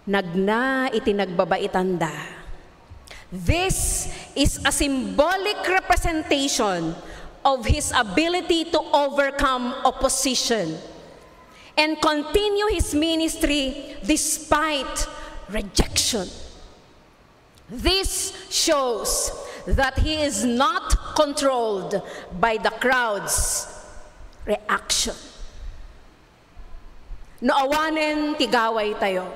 Nagna iti nagbabaitanda. This is a symbolic representation of his ability to overcome opposition and continue his ministry despite rejection. This shows that he is not controlled by the crowd's reaction. No awanen ti gawaytayo,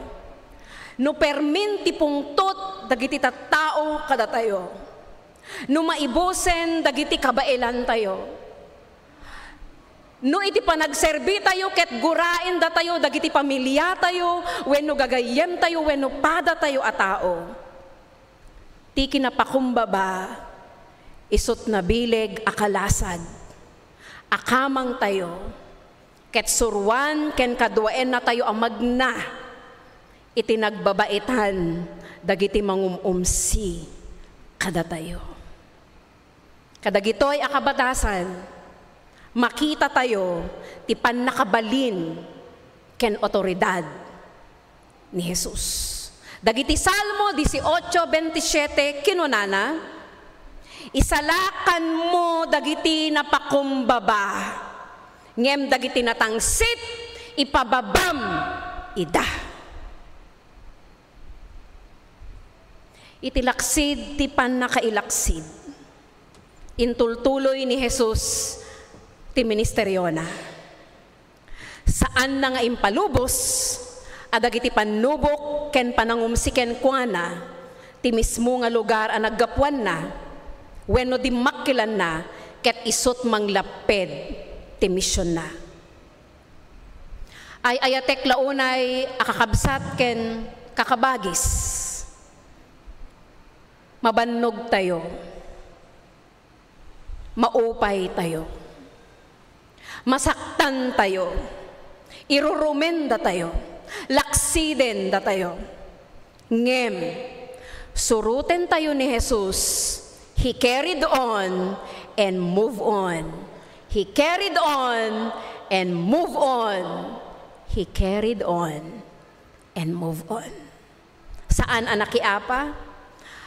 no permin ti pungtot dagiti tattao kadatayo, no maibusen dagiti kabaelantayo, no iti panagserbitayo ket guraendatayo dagiti pamiliatayo wenno gagayyemtayo wenno padatayo a tao, ti kinapakumbaba, isut nabileg a kalasag a kamangtayo, ket suroan ken kaduaennatayo a magna iti nagbabaitan dagiti mangum-umsi kadatayo. Kadagitoy a kabatasan, makitatayo ti pannakabalin ken awtoridad ni Jesus. Dagiti Salmo dieciocho veintisiete, kinunana, Isalakanmo dagiti napakumbaba, ngem dagiti natangsit, ipababam ida. Iti laksid ti pannakailaksid, intultuloy ni Jesus ti ministeriona. Saanna nga impalubos a dagiti pannubok ken panangumsi kenkuana ti mismo nga lugar a naggapuanna wenno dimmakkelanna ket isut' manglapped ti misionna. Ay-ayatek la unay a kakabsat ken kakabagis. Mabannogtayo. Maupaytayo. Masaktantayo. Irurumendatayo. Laksidendatayo. Ngem, surotentayo ni Jesus. He carried on and move on. He carried on and move on. He carried on and move on. Saan a nakiapa?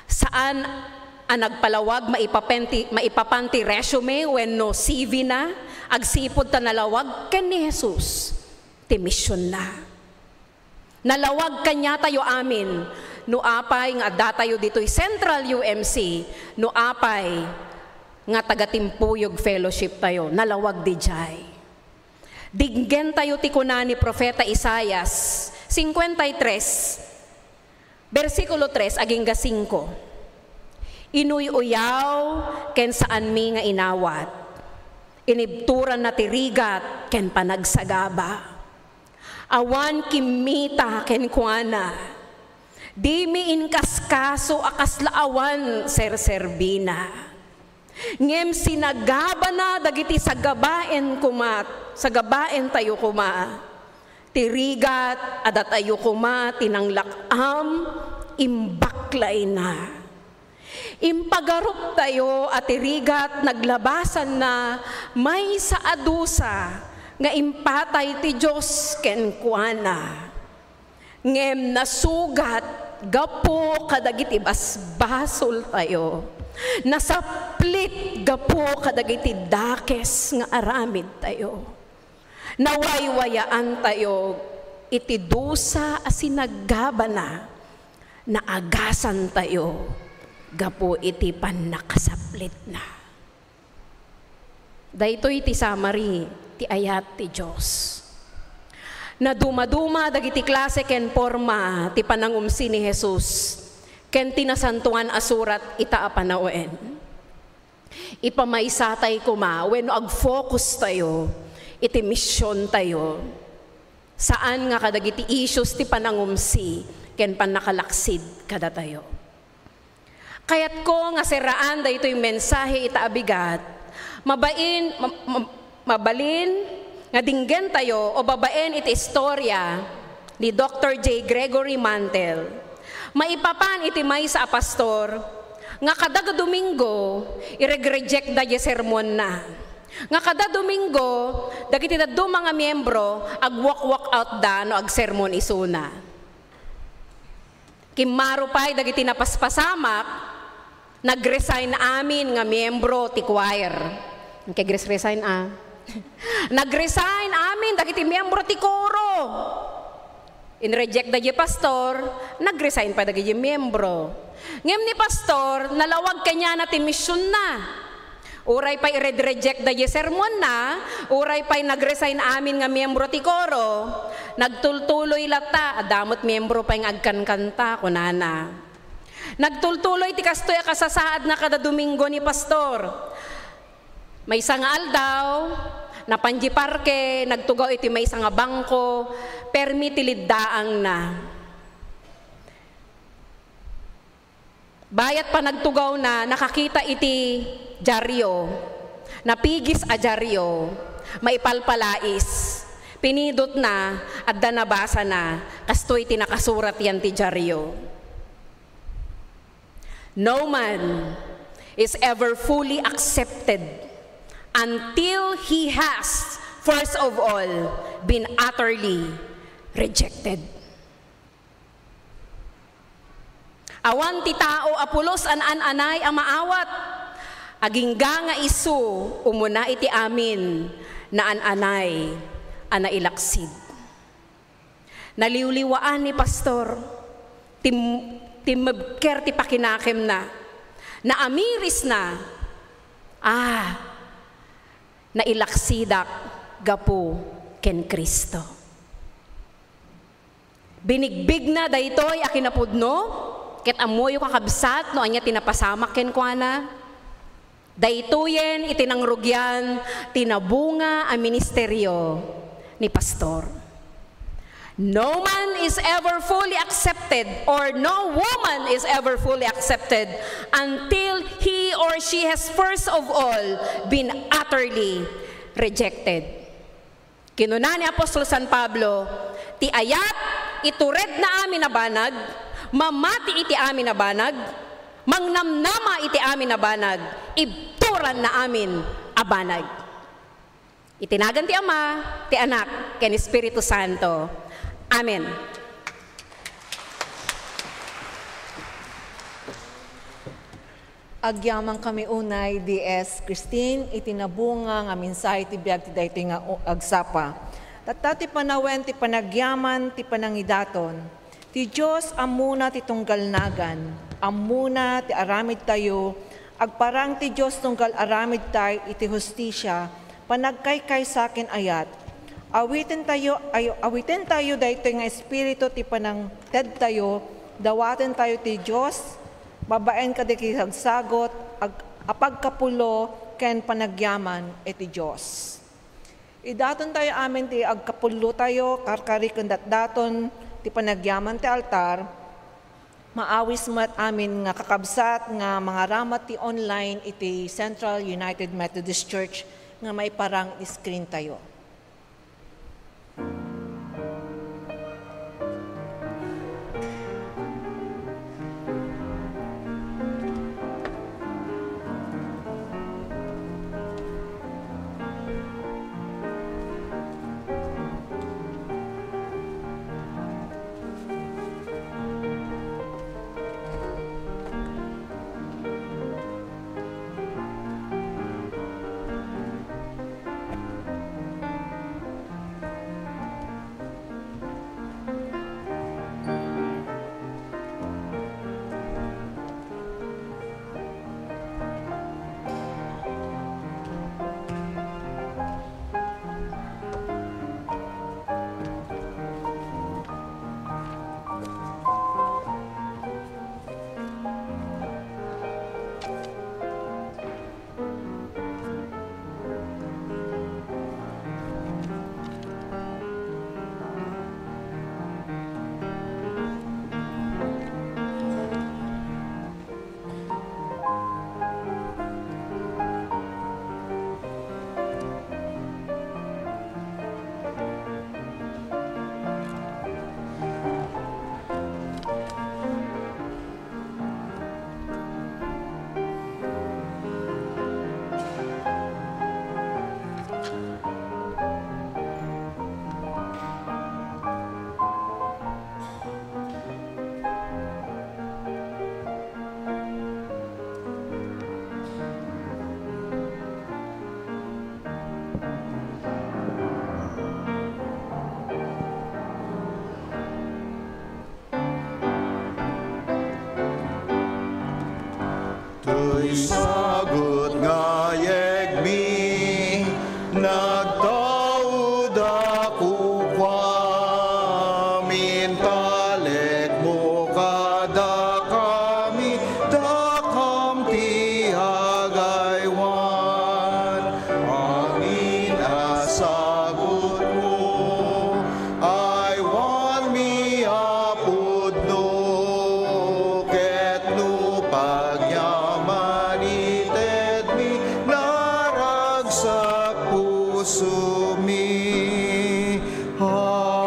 Saan a nagpalawag maipapan ti, maipapan ti resume wenno C V na agsipud ta nalawag ken ni Jesus ti misionna? Nalawag kaniatayo amin no apay nga addatayo ditoy Central U M C, no apay nga taga-Timpuyog Fellowship tayo, nalawag didiay. Dinggentayo ti kuna ni Profeta Isaias cincuenta y tres, bersikulo tres agingga singko, "Inuy-uyaw ken saanmi nga inawat. Inibturanna ti rigat ken panagsagaba. Awan kimmita kenkuana. Dimi inkaskaso a kasla awan serserbina. Ngem sinagabana dagiti sagabaen koma, sagabaentayo koma. Ti rigat a datayo koma ti nanglak-am, imbaklayna. Impagaruptayo a ti rigat naglabasanna maysa a dusa nga impatay ti Dios kenkuana. Ngem nasugat gapu kadagiti basbasoltayo. Nasaplit gapu kadagiti dakes nga aramidtayo. Nawaywayaantayo iti dusa a sinagabana. Naagasantayo gapu iti pannakasaplitna." Daytoy ti summary ti ayat ti Dios. Nadumaduma dagiti klase ken porma ti panangumsi ni Jesus ken ti Nasantoan a Surat ita a panawen. Ipamaysatayo koma wenno agfocus tayo iti misiontayo. Saan nga kadagiti issues ti panangumsi ken pannakalaksid kadatayo. Kayatko nga serraan daytoy mensahe ita a bigat. Mabain, ma-, ma-, mabalin nga dinggentayo o babaen iti istorya ni Doktor J. Gregory Mantle. Maipapan iti maysa a pastor nga kada Domingo, ireg-reject da diay sermonna. Nga kada Domingo, dagiti dadduma nga miembro, agwalk-walk out da no agsermon isuna. Kimmaro pay dagiti napaspasamak, nag-resign amin nga miembro ti choir. Keg-res-resign a. Nag-resign amin dagiti miembro ti koro. Inreject da diay pastor, nag-resign pay dagiti miembro. Ngem ni pastor, nalawag kaniana ti misionna. Uray pay ired-reject da diay sermonna, uray pay nag-resign amin nga miembro ti koro, nagtultuloy latta, adda met miembro pay nga agkankanta, kunana. Nagtultuloy ti kastoy a kasasaadna kada Domingo ni pastor. Maysa nga aldaw, napan diay parke, nagtugaw iti maysa nga bangko, permi ti liddaangna. Bayat panagtugawna, nakakita iti diario, napigis a diario, maipalpalais. Pinidotna, adda nabasana, kastoy ti nakasurat idiay diario. No man is ever fully accepted until he has, first of all, been utterly rejected. Awan ti tao a pulos a naan-anay a maawat. Agingga nga isu umuna iti amin, naan-anay a nailaksid. Naliwliwaan ni Pastor, tim-, timmebker ti pakinakemna, naamirisna, ah, nailaksidak gapu ken Cristo. Binigbigna daytoy a kinapudno, ket ammoyo, kakabsat, no ania ti napasamak kenkuana. Daytoyen iti nangrugian ti nabunga a ministerio ni Pastor. No man is ever fully accepted, or no woman is ever fully accepted, until he or she has first of all been utterly rejected. Kinuna ni Apostol San Pablo, "Ti ayat, ituredna amin a banag, mamati iti amin a banag, mangnamnama iti amin a banag, ibturanna amin a banag." Iti nagan ti Ama, ti Anak, ken Espiritu Santo. Amen. Agyamankami unay, D S Christine, iti nabunga nga mensahe ti biag ti daytoy nga u-, agsapa. Tatta ti panawen ti panagyaman ti panangidaton. Ti Dios ammona ti tunggal nagan, ammona ti aramidtayo, agparang ti Dios tunggal aramidtay iti hustisia, panagkaykaysa ken ayat. Awitentayo, ay, awitentayo daytoy nga espiritu ti panangtedtayo, dawatentayo ti Dios, babaen kadagiti sagsagot, ag-, a pagkapulo ken panagyaman iti Dios. Idatontayo amin ti agkapulotayo, karkari ken datdaton ti panagyaman ti altar, maawis met amin nga kakabsat nga mangaramat ti online iti Central United Methodist Church nga maiparang iti screen tayo. Toy sagut nga yegmi, nagtaud a kukuam, intalekmo kadakami, dakam ti agaywan. Amin a sagutmo, aywanmi a pudno, ket no pagyaman itedmi, naragsak pusomi. Amen.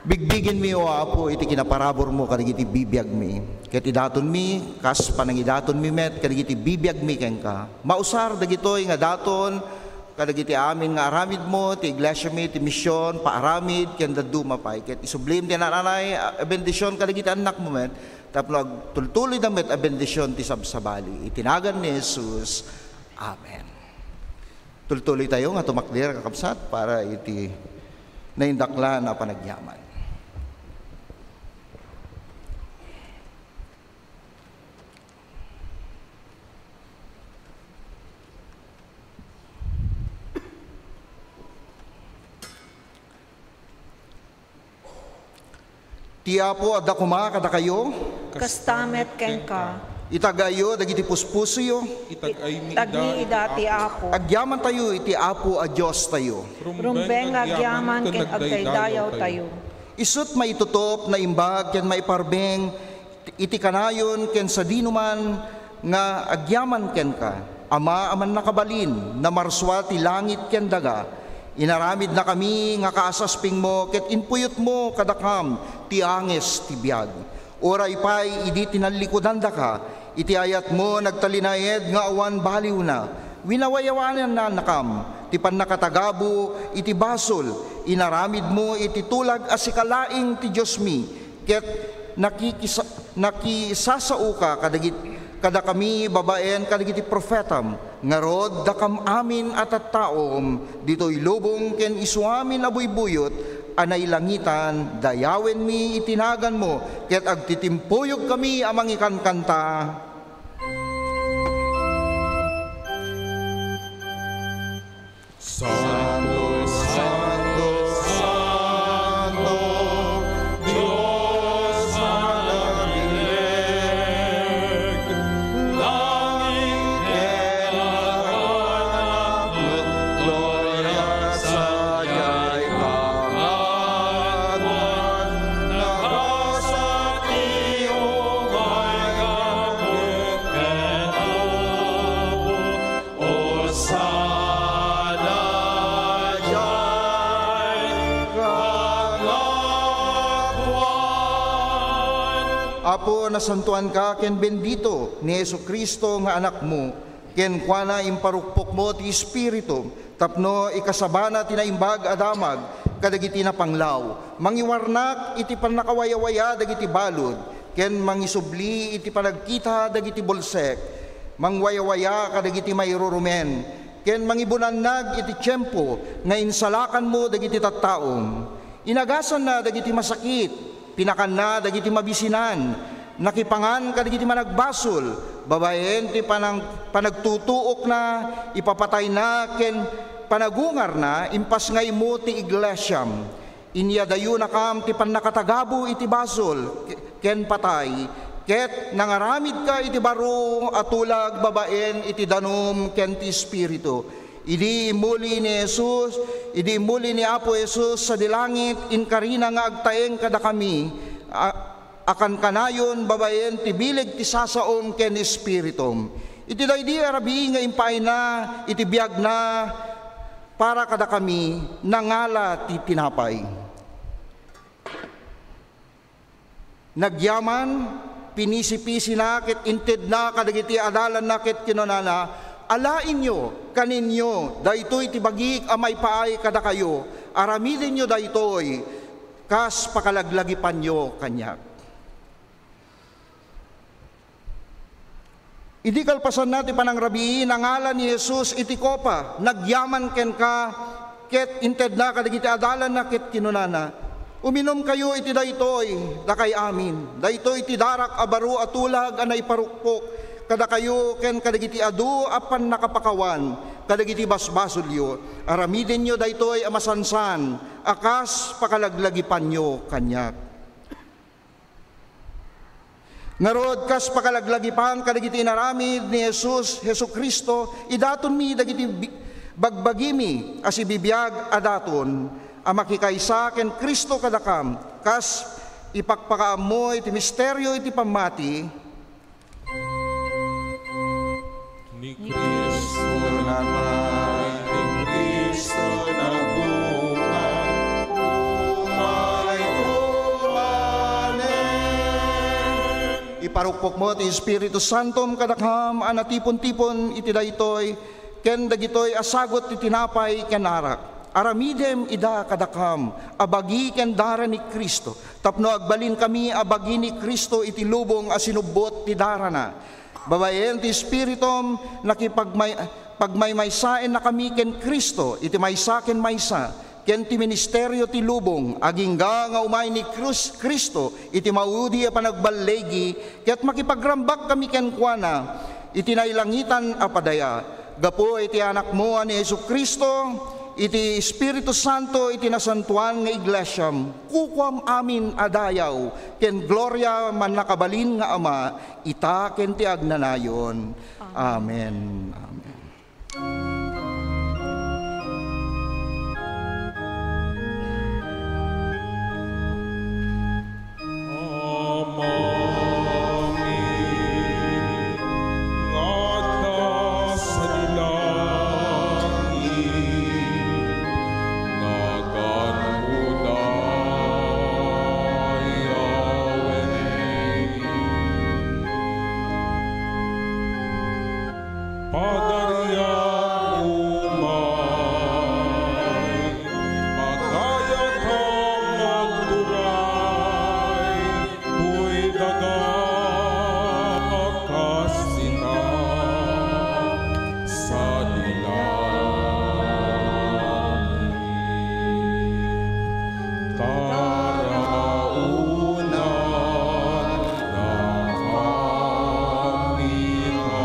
Bigbigenmi, O Apo, iti kinaparaburmo kadagiti bibiagmi. Ket idatonmi, kas panangidatonmi met kadagiti bibiagmi kenka. Mausar dagitoy nga daton kadagiti amin nga aramidmo, ti iglesiami, ti mision, paaramid, ken dadduma pay. Ket isublim ti naan-anay a bendision kadagiti annakmo met. tapno agtultuloyda met a bendision ti sabsabali. Iti nagan ni Jesus. Amen. Tultuloytayo nga tumakder, kakabsat, para iti naindaklan a panagyaman. Ti Apo adda koma kadakayo. Kasta met kenka. Itag-ayyo dagiti puspusoyo. Itag-aymi ida ti Apo. Agyamantayo iti Apo a Diostayo. Rumbeng nga agyaman ken agdaydayawtayo. Isut' maitutop, naimbag, ken maiparbeng iti kanayon ken sadinoman nga agyaman kenka, Ama a mannakabalin, namarsua ti langit ken daga. Inaramidnakami nga kaasaspingmo ket impuyotmo kadakam ti anges ti biag. Uray pay idi tinallikudandaka, iti ayatmo nagtalinaed nga awan baliwna. Winawayawanannakam ti pannakatagabo iti basol. Inaramidmo iti tulag a sika laeng ti Diosmi, ket nakikisa-, nakisasaoka kadagit-, kadakami babaen kadagiti profetam. Ngarud, dakam amin a tattaom ditoy lubong ken isuamin a buybuyot a nailangitan, dayawenmi iti naganmo ket agtitimpoyogkami a mangikankanta. Santo, santo, santo, Dios a nagbileg, langit ken daga nagtutlo, gloria sadiay kangatoan, nagasat ti umay nga ket ken Apo. Hosanna diay kangatoan. Apo, nasantoanka ken bendito ni Jesu-Cristo nga Anakmo. Kenkuana, imparukpokmo ti Espiritu tapno ikasabana ti naimbag a damag kadagiti napanglaw. Mangiwarnak iti pannakawayawaya dagiti balud, ken mangisubli iti panagkita dagiti bulsek. Mangwayawaya kadagiti mairurumen, ken mangibunannag iti tiempo nga insalakanmo dagiti tattaom. Inagasanna dagiti masakit, pinakanna dagiti mabisinan, nakipangan kadagiti managbasol, babaen ti panang-, panagtutuokna, ipapatayna, ken panagungarna, impasngaymo ti iglesiam. Inyadayonakam ti pannakatagabo iti basol ke-, ken patay, ket nangaramidka iti baro a tulag babaen iti danum ken ti Espiritu. Idi immuli ni Jesus, idi immuli ni Apo Jesus sadi langit, inkarina nga agtaeng kadakami a, a kankanayon babaen ti bileg ti sasaom ken espiritum. Iti daydi a rabii nga impaayna iti biagna para kadakami, nangala ti tinapay. Nagyaman, pinisipisina ket intedna kadagiti adalanna ket kinunana, "Alaenyo, kanenyo, daytoy ti bagik a maipaay kadakayo. Aramidenyo daytoy kas pakalaglagipanyo kaniak." Idi kalpasanna ti panangrabii, nangala ni Jesus iti kopa, nagyaman kenka, ket intedna kadagiti adalanna ket kinunana, "Uminumkayo iti daytoy, dakay amin. Daytoy ti darak a baro a tulag a naiparukpok kadakayo ken kadagiti adu a pannakapakawan kadagiti basbasolyo. Aramidenyo daytoy a masansan a kas pakalaglagipanyo kaniak." Ngarud, kas pakalaglagipan kadagiti inaramid ni Jesus, Jesu-Cristo, idatonmi dagiti bi-, bagbagimi a sibibiag a daton a makikaysa ken Cristo kadakam, kas ipakpakaammo iti misterio iti pammati. Ni Cristo namatay, ni Cristo nabuhay, umay manen. Iparukpokmo ti Espiritu Santom kadakam a natipon-tipon iti daytoy, ken dagitoy a sagut ti tinapay ken arak. Aramidem ida kadakam a bagi ken dara ni Cristo, tapno agbalinkami a bagi ni Cristo iti lubong a sinubbot ti darana. Babaen ti Espiritum, nakipagmay-, pagmaymaysaennakami ken Cristo iti maysa ken maysa, ken ti ministerio ti lubong, agingga nga umay ni Cruz-, Cristo iti maudi a panagballigi, ket makipagrambak kami kenkuana iti nailangitan a padaya. Gapu iti Anakmo a ni Jesu-Cristo, iti Espiritu Santo, iti nasantoan nga iglesiam, kukuam amin a dayaw ken gloria, mannakabalin nga Ama, ita ken ti agnanayon. Amen. Amen. Amami nga adda sadi langit, naganmo dayawen. Pagarian umay, agayat a magturay, toy daga a kas ita, sadi langit. Tarauna, nakapita,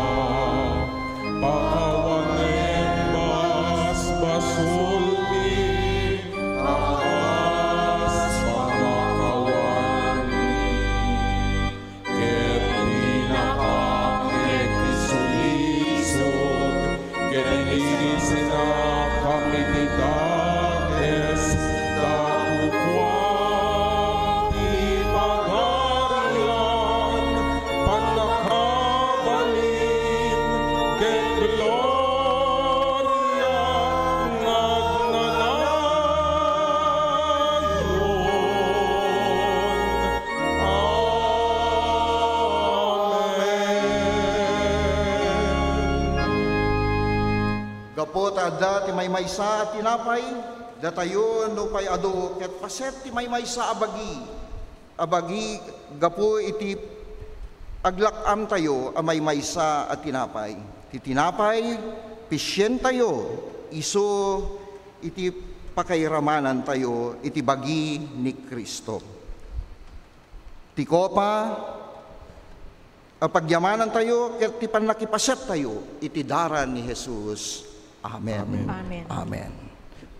pakawanen basbasolmi a kas pamakawanmi. Ket dinakam ket isulisog, ket ilisenakam iti dakes, ta kua ti pagarian, pannakabalin, ket gloria nga agnanayon. Amen. Gapu ta adda ti maymaysa a tinapay, datayo nupay adu ket paset ti maymaysa a bagi, a bagi gapu iti aglak-amtayo a maymaysa a tinapay. Ti tinapay, pisientayo, isu iti pakairamanantayo iti bagi ni Cristo. Ti kopa a pagyamanantayo ket ti pannakipasettayo iti dara ni Jesus. Amen. Amen. Amen. Amen.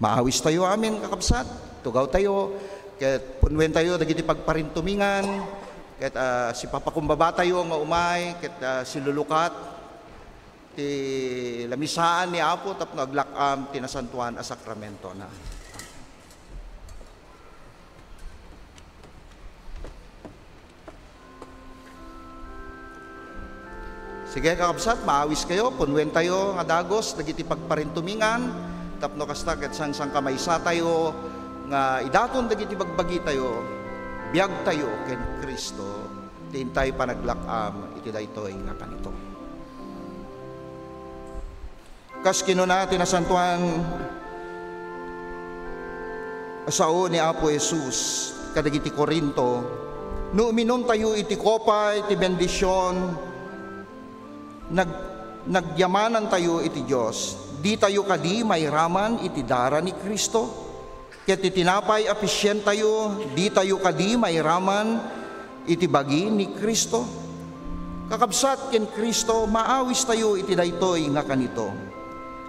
Maawistayo amin, kakabsat. Tugawtayo, ket punwentayo dagiti pagparintumingan, ket, ah, sipapakumbabatayo nga umay, ket, ah, silulukat ti lamisaan ni Apo tapno aglak-am ti nasantoan a sakramentona. Sige, kakabsat, maawiskayo, punwentayo nga dagus dagiti pagparintumingan, tapno kasta ket sangsangkamaysatayo nga idaton dagiti bagbagitayo, biagtayo ken Cristo, ti intay panaglak-am iti daytoy nga kanito. Kas kinuna ti Nasantoan a Sao ni Apo Jesus kadagiti Corinto, "No uminumtayo iti kopa iti bendision, nag-, nagyamanantayo iti Dios. Ditayo kadi mairaman iti dara ni Cristo? Ket ti tinapay a pisientayo, ditayo kadi mairaman iti bagi ni Cristo?" Kakabsat, ken Cristo, maawistayo iti daytoy nga kanito,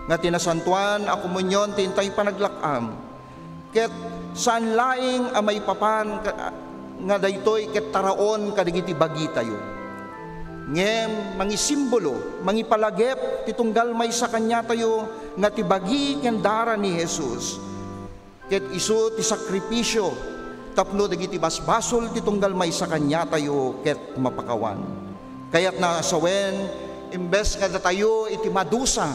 nga ti Nasantoan a Komunion ti intay panaglak-am, ket saan laeng a maipapan ka-, nga daytoy ket taraon kadagiti bagitayo. Ngem mangisimbolo, mangipalagip ti tunggal maysa kaniatayo nga ti bagi ken dara ni Jesus. Ket isu ti sakripisio tapno dagiti basbasol ti tunggal maysa kaniatayo ket mapakawan. Kayatna a sawen, imbes nga datayo iti madusa,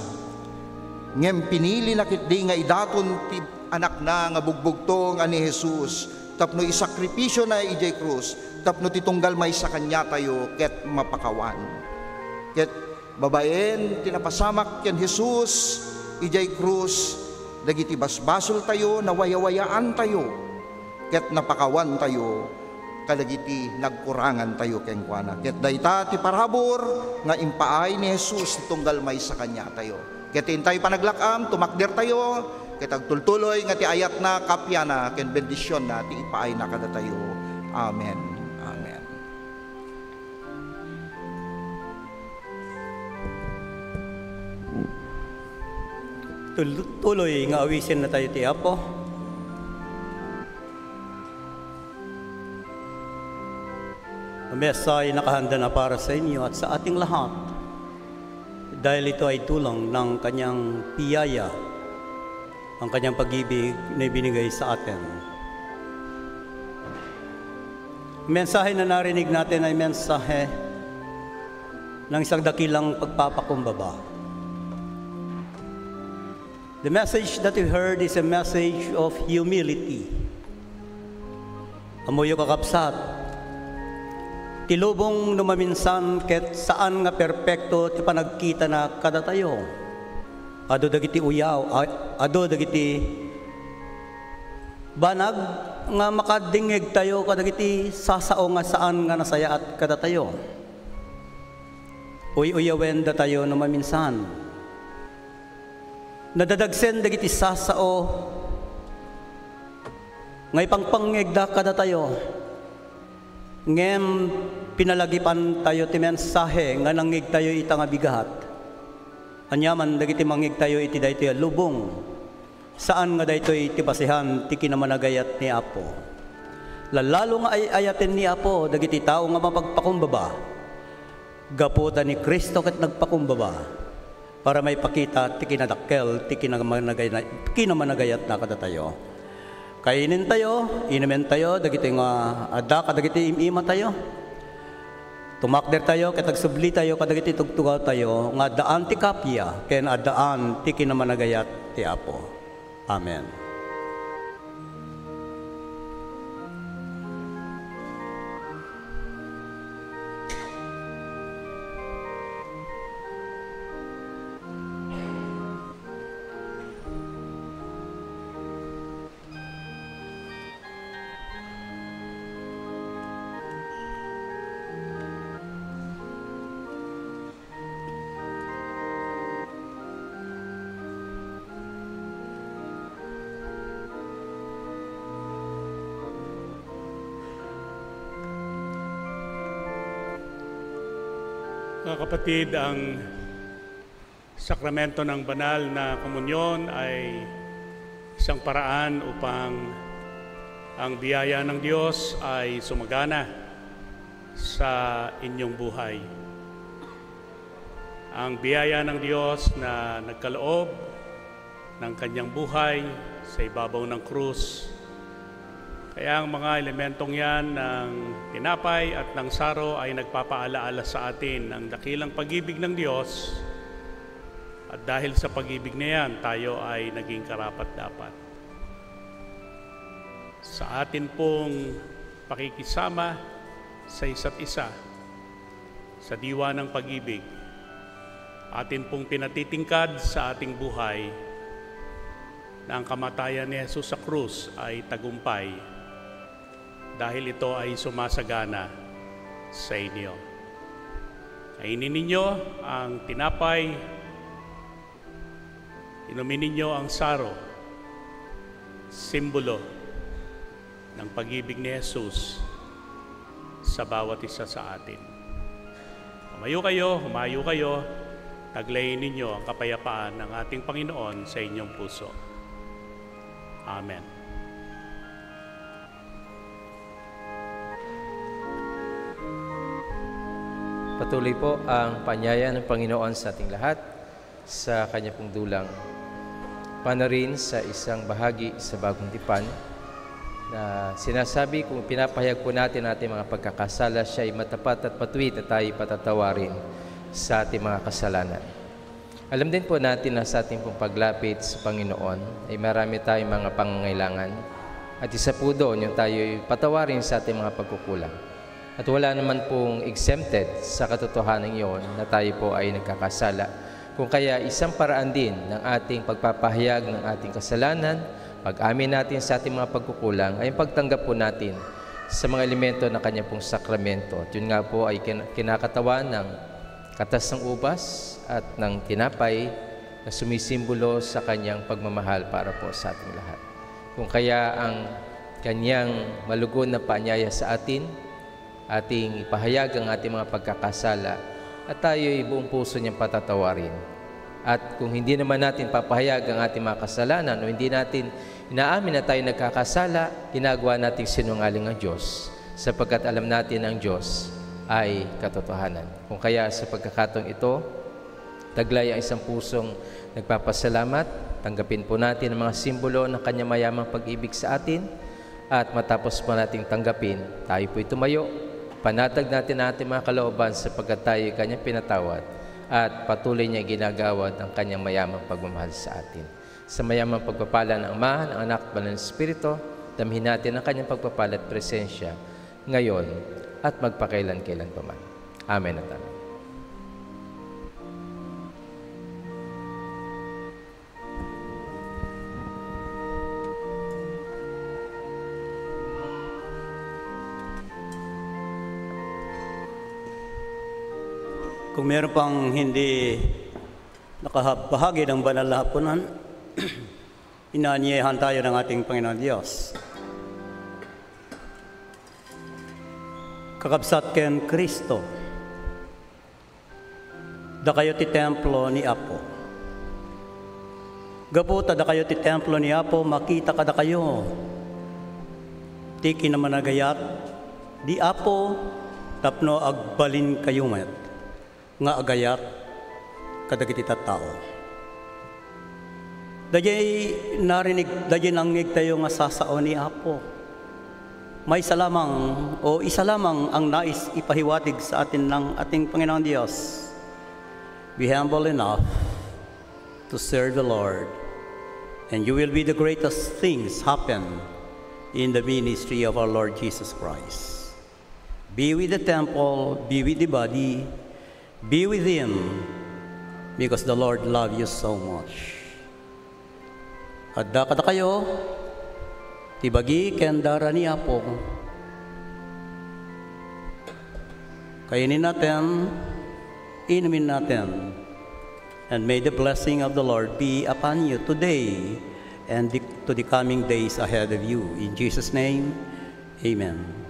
ngem pinilina ketdi nga idaton ti Anakna nga bugbugtong a ni Jesus tapno isakripisiona idiay krus, tapno ti tunggal maysa kaniatayo ket mapakawan. Ket babaen ti napasamak ken Jesus idiay krus, dagiti basbasoltayo, nawayawayaantayo, ket napakawantayo kadagiti nagkurangantayo kenkuana. Ket dayta ti parabur nga impaay ni Jesus ti tunggal maysa kaniatayo. Ket intay panaglak-am, tumakdertayo, ket agtultuloy nga ti ayatna, kapiana, ken bendisionna ti ipaayna kadatayo. Amen. Amen. Tul-, tuloy nga awisenna tayo ti Apo. Mesa ay nakahanda na para sa inyo at sa ating lahat. Dahil ito ay tulang ng kanyang biyaya, ang kanyang pag-ibig na ibinigay sa atin. Mensahe na narinig natin ay mensahe ng isang dakilang pagpapakumbaba. The message that we heard is a message of humility. Ammoyo, kakabsat, ti lubong no maminsan ket saan nga perpekto ti panagkitana kadatayo. Adu dagiti uyaw, a-, adu dagiti banag nga makadingngegtayo kadagiti sasao nga saan nga nasayaat kadatayo. Uy-uyawen datayo no maminsan. Nadadagsen dagiti sasao nga ipangpangngegda kadatayo. Ngem pinalagipantayo ti mensahe nga nangngegtayo ita nga bigat. Aniaman dagiti mangngegtayo iti daytoy a lubong, saan nga daytoy ti basehan ti kinamanagayat ni Apo. Lallalo nga ay-ayaten ni Apo dagiti tao nga mapagpakumbaba. Gapu ta ni Cristo ket nagpakumbaba para maipakita ti kinadakkel ti kinamanagay-, kinamanagayatna kadatayo. Kainentayo, inumentayo dagiti nga adda kadagiti im-imatayo. Tumakdertayo ket agsublitayo kadagiti tugtugawtayo nga addaan ti kappia ken addaan ti kinamanagayat ti Apo. Amen. Mga kapatid, ang sakramento ng banal na komunyon ay isang paraan upang ang biyaya ng Diyos ay sumagana sa inyong buhay. Ang biyaya ng Diyos na nagkaloob ng kanyang buhay sa ibabaw ng krus. Kaya ang mga elementong yan ng tinapay at ng saro ay nagpapaalaala sa atin ng dakilang pag-ibig ng Diyos. At dahil sa pag-ibig na yan, tayo ay naging karapat-dapat. Sa atin pong pakikisama sa isa't isa, sa diwa ng pag-ibig, atin pong pinatitingkad sa ating buhay na ang kamatayan ni Jesus sa krus ay tagumpay, dahil ito ay sumasagana sa inyo. Kainin ninyo ang tinapay, inumin ninyo ang saro, simbolo ng pag-ibig ni Jesus sa bawat isa sa atin. Humayo kayo, humayo kayo. Taglayin ninyo ang kapayapaan ng ating Panginoon sa inyong puso. Amen. Patuloy po ang paanyaya ng Panginoon sa ating lahat. Sa kanya pong dulang. Paano rin sa isang bahagi sa Bagong Tipan na sinasabi, kung pinapahayag po natin ating mga pagkakasala, siya ay matapat at matuwid na tayo patatawarin sa ating mga kasalanan. Alam din po natin na sa ating pong paglapit sa Panginoon ay marami tayong mga pangangailangan at isa po doon yung tayo patawarin sa ating mga pagkukulang. At wala naman pong exempted sa katotohanan yon na tayo po ay nagkakasala. Kung kaya, isang paraan din ng ating pagpapahayag ng ating kasalanan, pag-amin natin sa ating mga pagkukulang, ay ang pagtanggap po natin sa mga elemento ng kanya pong sakramento. At yun nga po ay kin-, kinakatawan ng katas ng ubas at ng tinapay na sumisimbolo sa kanyang pagmamahal para po sa ating lahat. Kung kaya ang kanyang malugod na paanyaya sa atin, ating ipahayag ang ating mga pagkakasala at tayo'y buong puso niyang patatawarin. At kung hindi naman natin papahayag ang ating mga kasalanan o hindi natin inaamin na tayo nagkakasala, ginagawa nating sinungaling ang Diyos, sapagkat alam natin ang Diyos ay katotohanan. Kung kaya sa pagkakataong ito, taglay ang isang pusong nagpapasalamat, tanggapin po natin ang mga simbolo ng kanyang mayamang pag-ibig sa atin, at matapos po nating tanggapin, tayo po'y tumayo. Panatag natin ang ating mga kalooban sapagkat tayo kanyang pinatawad at patuloy niya ginagawad ang kanyang mayamang pagmamahal sa atin. Sa mayamang pagpapala ng Ama, ng Anak, at Banal na Espiritu, damhin natin ang kanyang pagpapala at presensya ngayon at magpakailan-kailan pa man. Amen at amen. Kung meron pang hindi nakabahagi ng banal na hapunan, inaanyayahan tayo ng ating Panginoon Diyos. Kakabsat ken Cristo, dakayo ti templo ni Apo. Gapu ta dakayo ti templo ni Apo, makita kadakayo ti kinamanagayat di Apo tapno agbalinkayo met nga agayat kadagiti tattao. Daydiay narinig, daydiay nangngegtayo nga sasao ni Apo. Maysa lamang o isa lamang ang nais ipahiwatig sa atin ng ating Panginoong Diyos. Be humble enough to serve the Lord, and you will be the greatest things happen in the ministry of our Lord Jesus Christ. Be with the temple, be with the body, be with Him, because the Lord love you so much. Adda kadakayo ti bagi ken dara ni Apo. Kainin natin, inumin natin. And may the blessing of the Lord be upon you today and the, to the coming days ahead of you. In Jesus' name, amen.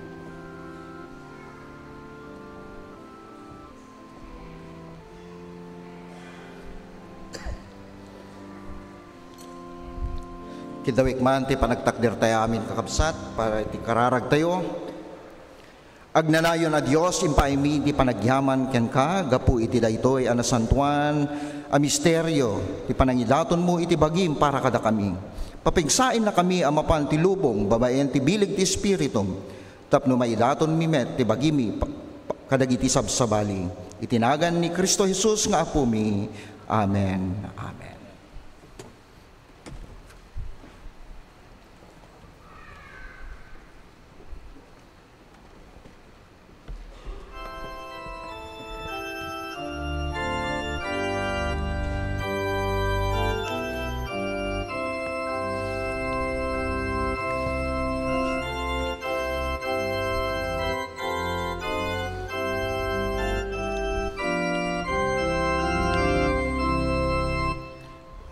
Kidawik man ti panagtakder tayo amin, kakabsat, para iti kararag tayo. Agnanayon a Dios, impaaymi ti panagyaman kenka gapu iti daytoy a nasantoan a misterio ti panangidatonmo iti bagim para kadakami. Papigsainnakami a mapan ti lubong babaen ti bileg ti Espiritum, tapno maidatonmi met ti bagimi pa-, pa-, kadagiti sabsabali. Iti nagan ni Cristo Jesus nga Apomi. Amen. Amen.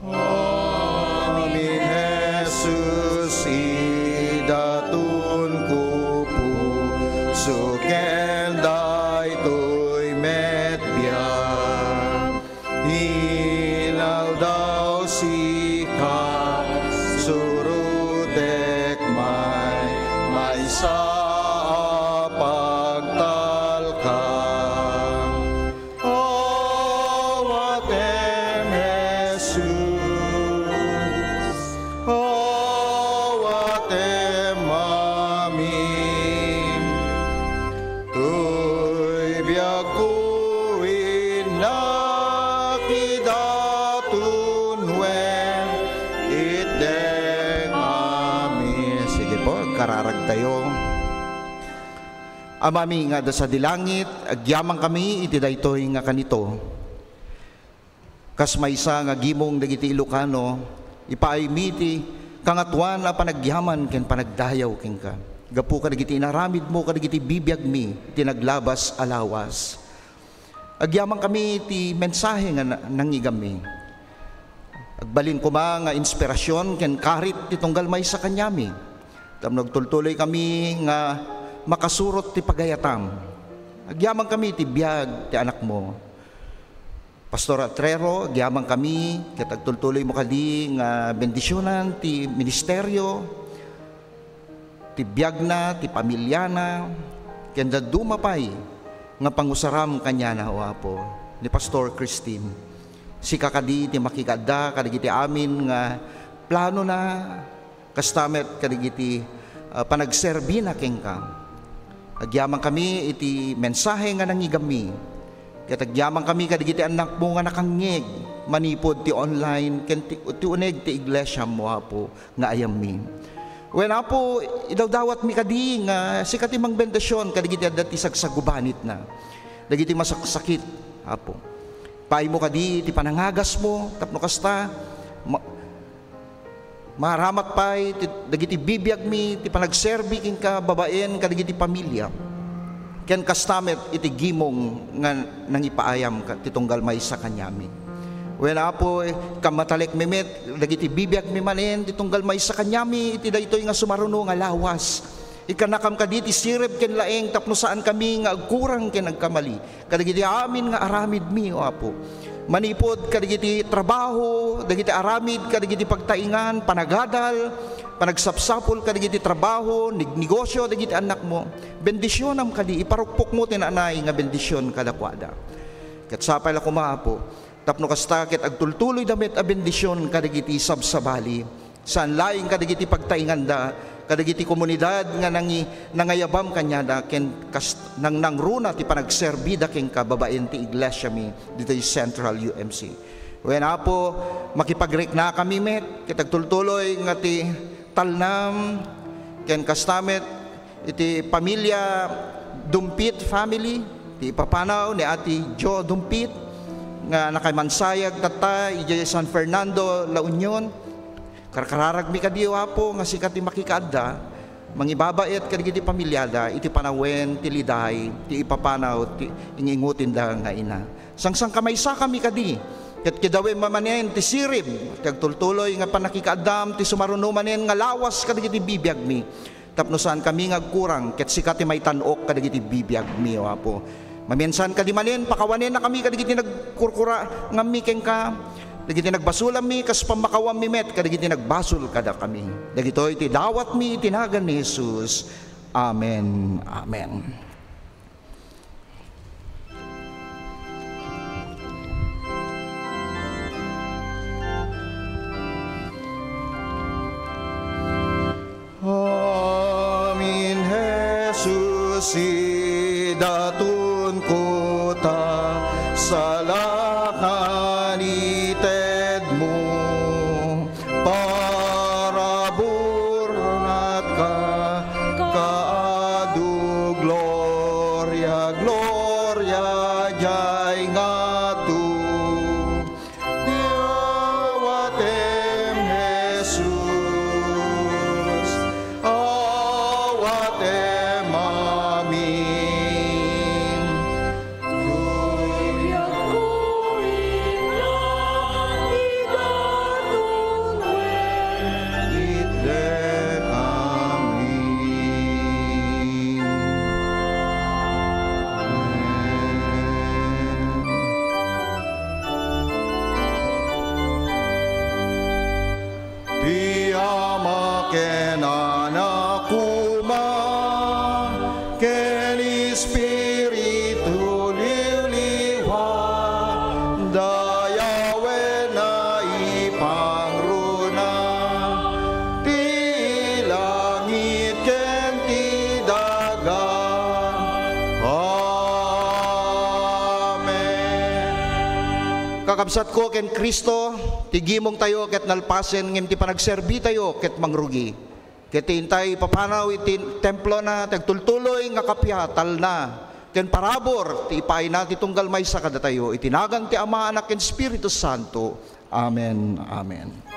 Amin, Jesus, idatonko puso ken daytoy met biag. Inaldaw sika, surotek may maysa a pagtalka. Awatem, Jesus, awatem amin. Toy biagko innak idaton wen itdeng amin. Sige po, agkararag tayo. Amami nga adda sadi langit, agyamankami iti daytoy nga kanito. Kas maysa nga gimong dagiti Ilocano, ipaaymi ti kangatoan a panagyaman ken panagdayaw kenka. Gapu kadagiti inaramidmo kadagiti bibiagmi iti naglabas a lawas. Agyamankami ti mensahe nga na-, nangigammi. Agbalin koma nga inspirasyon ken karit ti tunggal maysa kaniami. Tapno agtultuloy kami nga makasurot ti pagayatam. Agyamankami ti biag ti anakmo. Pastor Atrero, agyamankami, ket agtultuloymo kadi nga bendisionan ti ministerio, ti biagna, ti pamiliana, ken dadduma pay nga pangusaram kaniana, O Apo, ni Pastor Christine. Sika kadi ti makikaadda kadagiti amin nga planona, kasta met kadagiti, ah, panagserbina kenka. Agyamankami iti mensahe nga nangigammi. Ket agyamankami kadagiti annakmo nga nakangngeg manipud ti online ken ti, ti uneg ti iglesiam, O Apo, nga ayammi. Wen, Apo, idawdawatmi kadi nga sika ti mangbendision kadagiti adda ti sagsagubanitna, dagiti masaksakit, Apo. Paaymo kadi ti panangagasmo tapno kasta, ma-, maaramat pay ti, dagiti bibiagmi ti panagserbi kenka babaen kadagiti pamilya. Ken kasta met iti gimong nga nangipaayam ka, ti tunggal maysa kaniami. Wen, Apo, kammatalekmi met dagiti bibiagmi manen ti tunggal maysa kaniami iti daytoy nga sumaruno nga lawas. Ikkanakam kadi ti sirib ken laeng tapno saankami nga agkurang ken agkamali kadagiti amin nga aramidmi, O Apo. Manipud kadagiti trabaho, dagiti aramid, kadagiti pagtaingan, panagadal, panagsapsapul kadagiti trabaho, neg-, negosyo dagiti annakmo. Bendisionam kadi, iparukpokmo ti naanay nga bendision kadakuada. Ket sapay la koma, Apo, tapno kasta ket agtultuloyda met a bendision kadagiti sabsabali. Saan laeng kadagiti pagtainganda, kadagiti komunidad nga nangi-, nangayabam kaniada, ken kas-, nang-, nangruna ti panagserbida kenka babaen ti iglesiami ditoy Central U M C. Wen, Apo, makipagriknakami met, ket agtultuloy nga ti talnam, ken kasta met iti pamilya Dumpit family, ti ipapanaw ni Ate Jo Dumpit, nga nakaimansayag tatta idiay San Fernando, La Union. Karkararagmi kadi, O Apo, nga sika ti makikaadda, mangibabaet kadagiti pamiliada iti panawen ti liday, ti ipapanaw ti ing-ingutinda nga ina. Sangsangkamaysakami kadi, ket kidawem manen ti sirib, ti agtultuloy nga pannakikaaddam, ti sumaruno manen nga lawas kadagiti bibiagmi. Tapno saankami nga agkurang, ket sika ti maitan-ok kadagiti bibiagmi, O Apo. Mamiansan kadi manen, pakawanennakami kadagiti nagkurkura ngammi kenka, dagiti nagbasolammi, kas pammakawammi met kadagiti nagbasol kadakami. Dagitoy ti dawatmi iti nagan ni Jesus. Amen. Amen. Amin, Jesus, idaton kota, salakan itedmo. Parabur ngatka, kaadu, gloria, gloria, jay ngatu. Ti awatem, Jesus, awatem amin. Ti Ama ken Anak koma ken Espiritu Liwliwa, dayawen a ipangruna ti langit ken ti daga. Amen. Kakabsatko ken Cristo, ti gimongtayo ket nalpasen, ngem ti panagserbitayo ket mangrugi. Ket ti intay ipapanaw iti templona, ti agtultuloy nga kappia, talna, ken parabur ti ipaayna ti tunggal maysa kadatayo, iti nagan ti Ama, Anak, ken Espiritu Santo. Amen. Amen.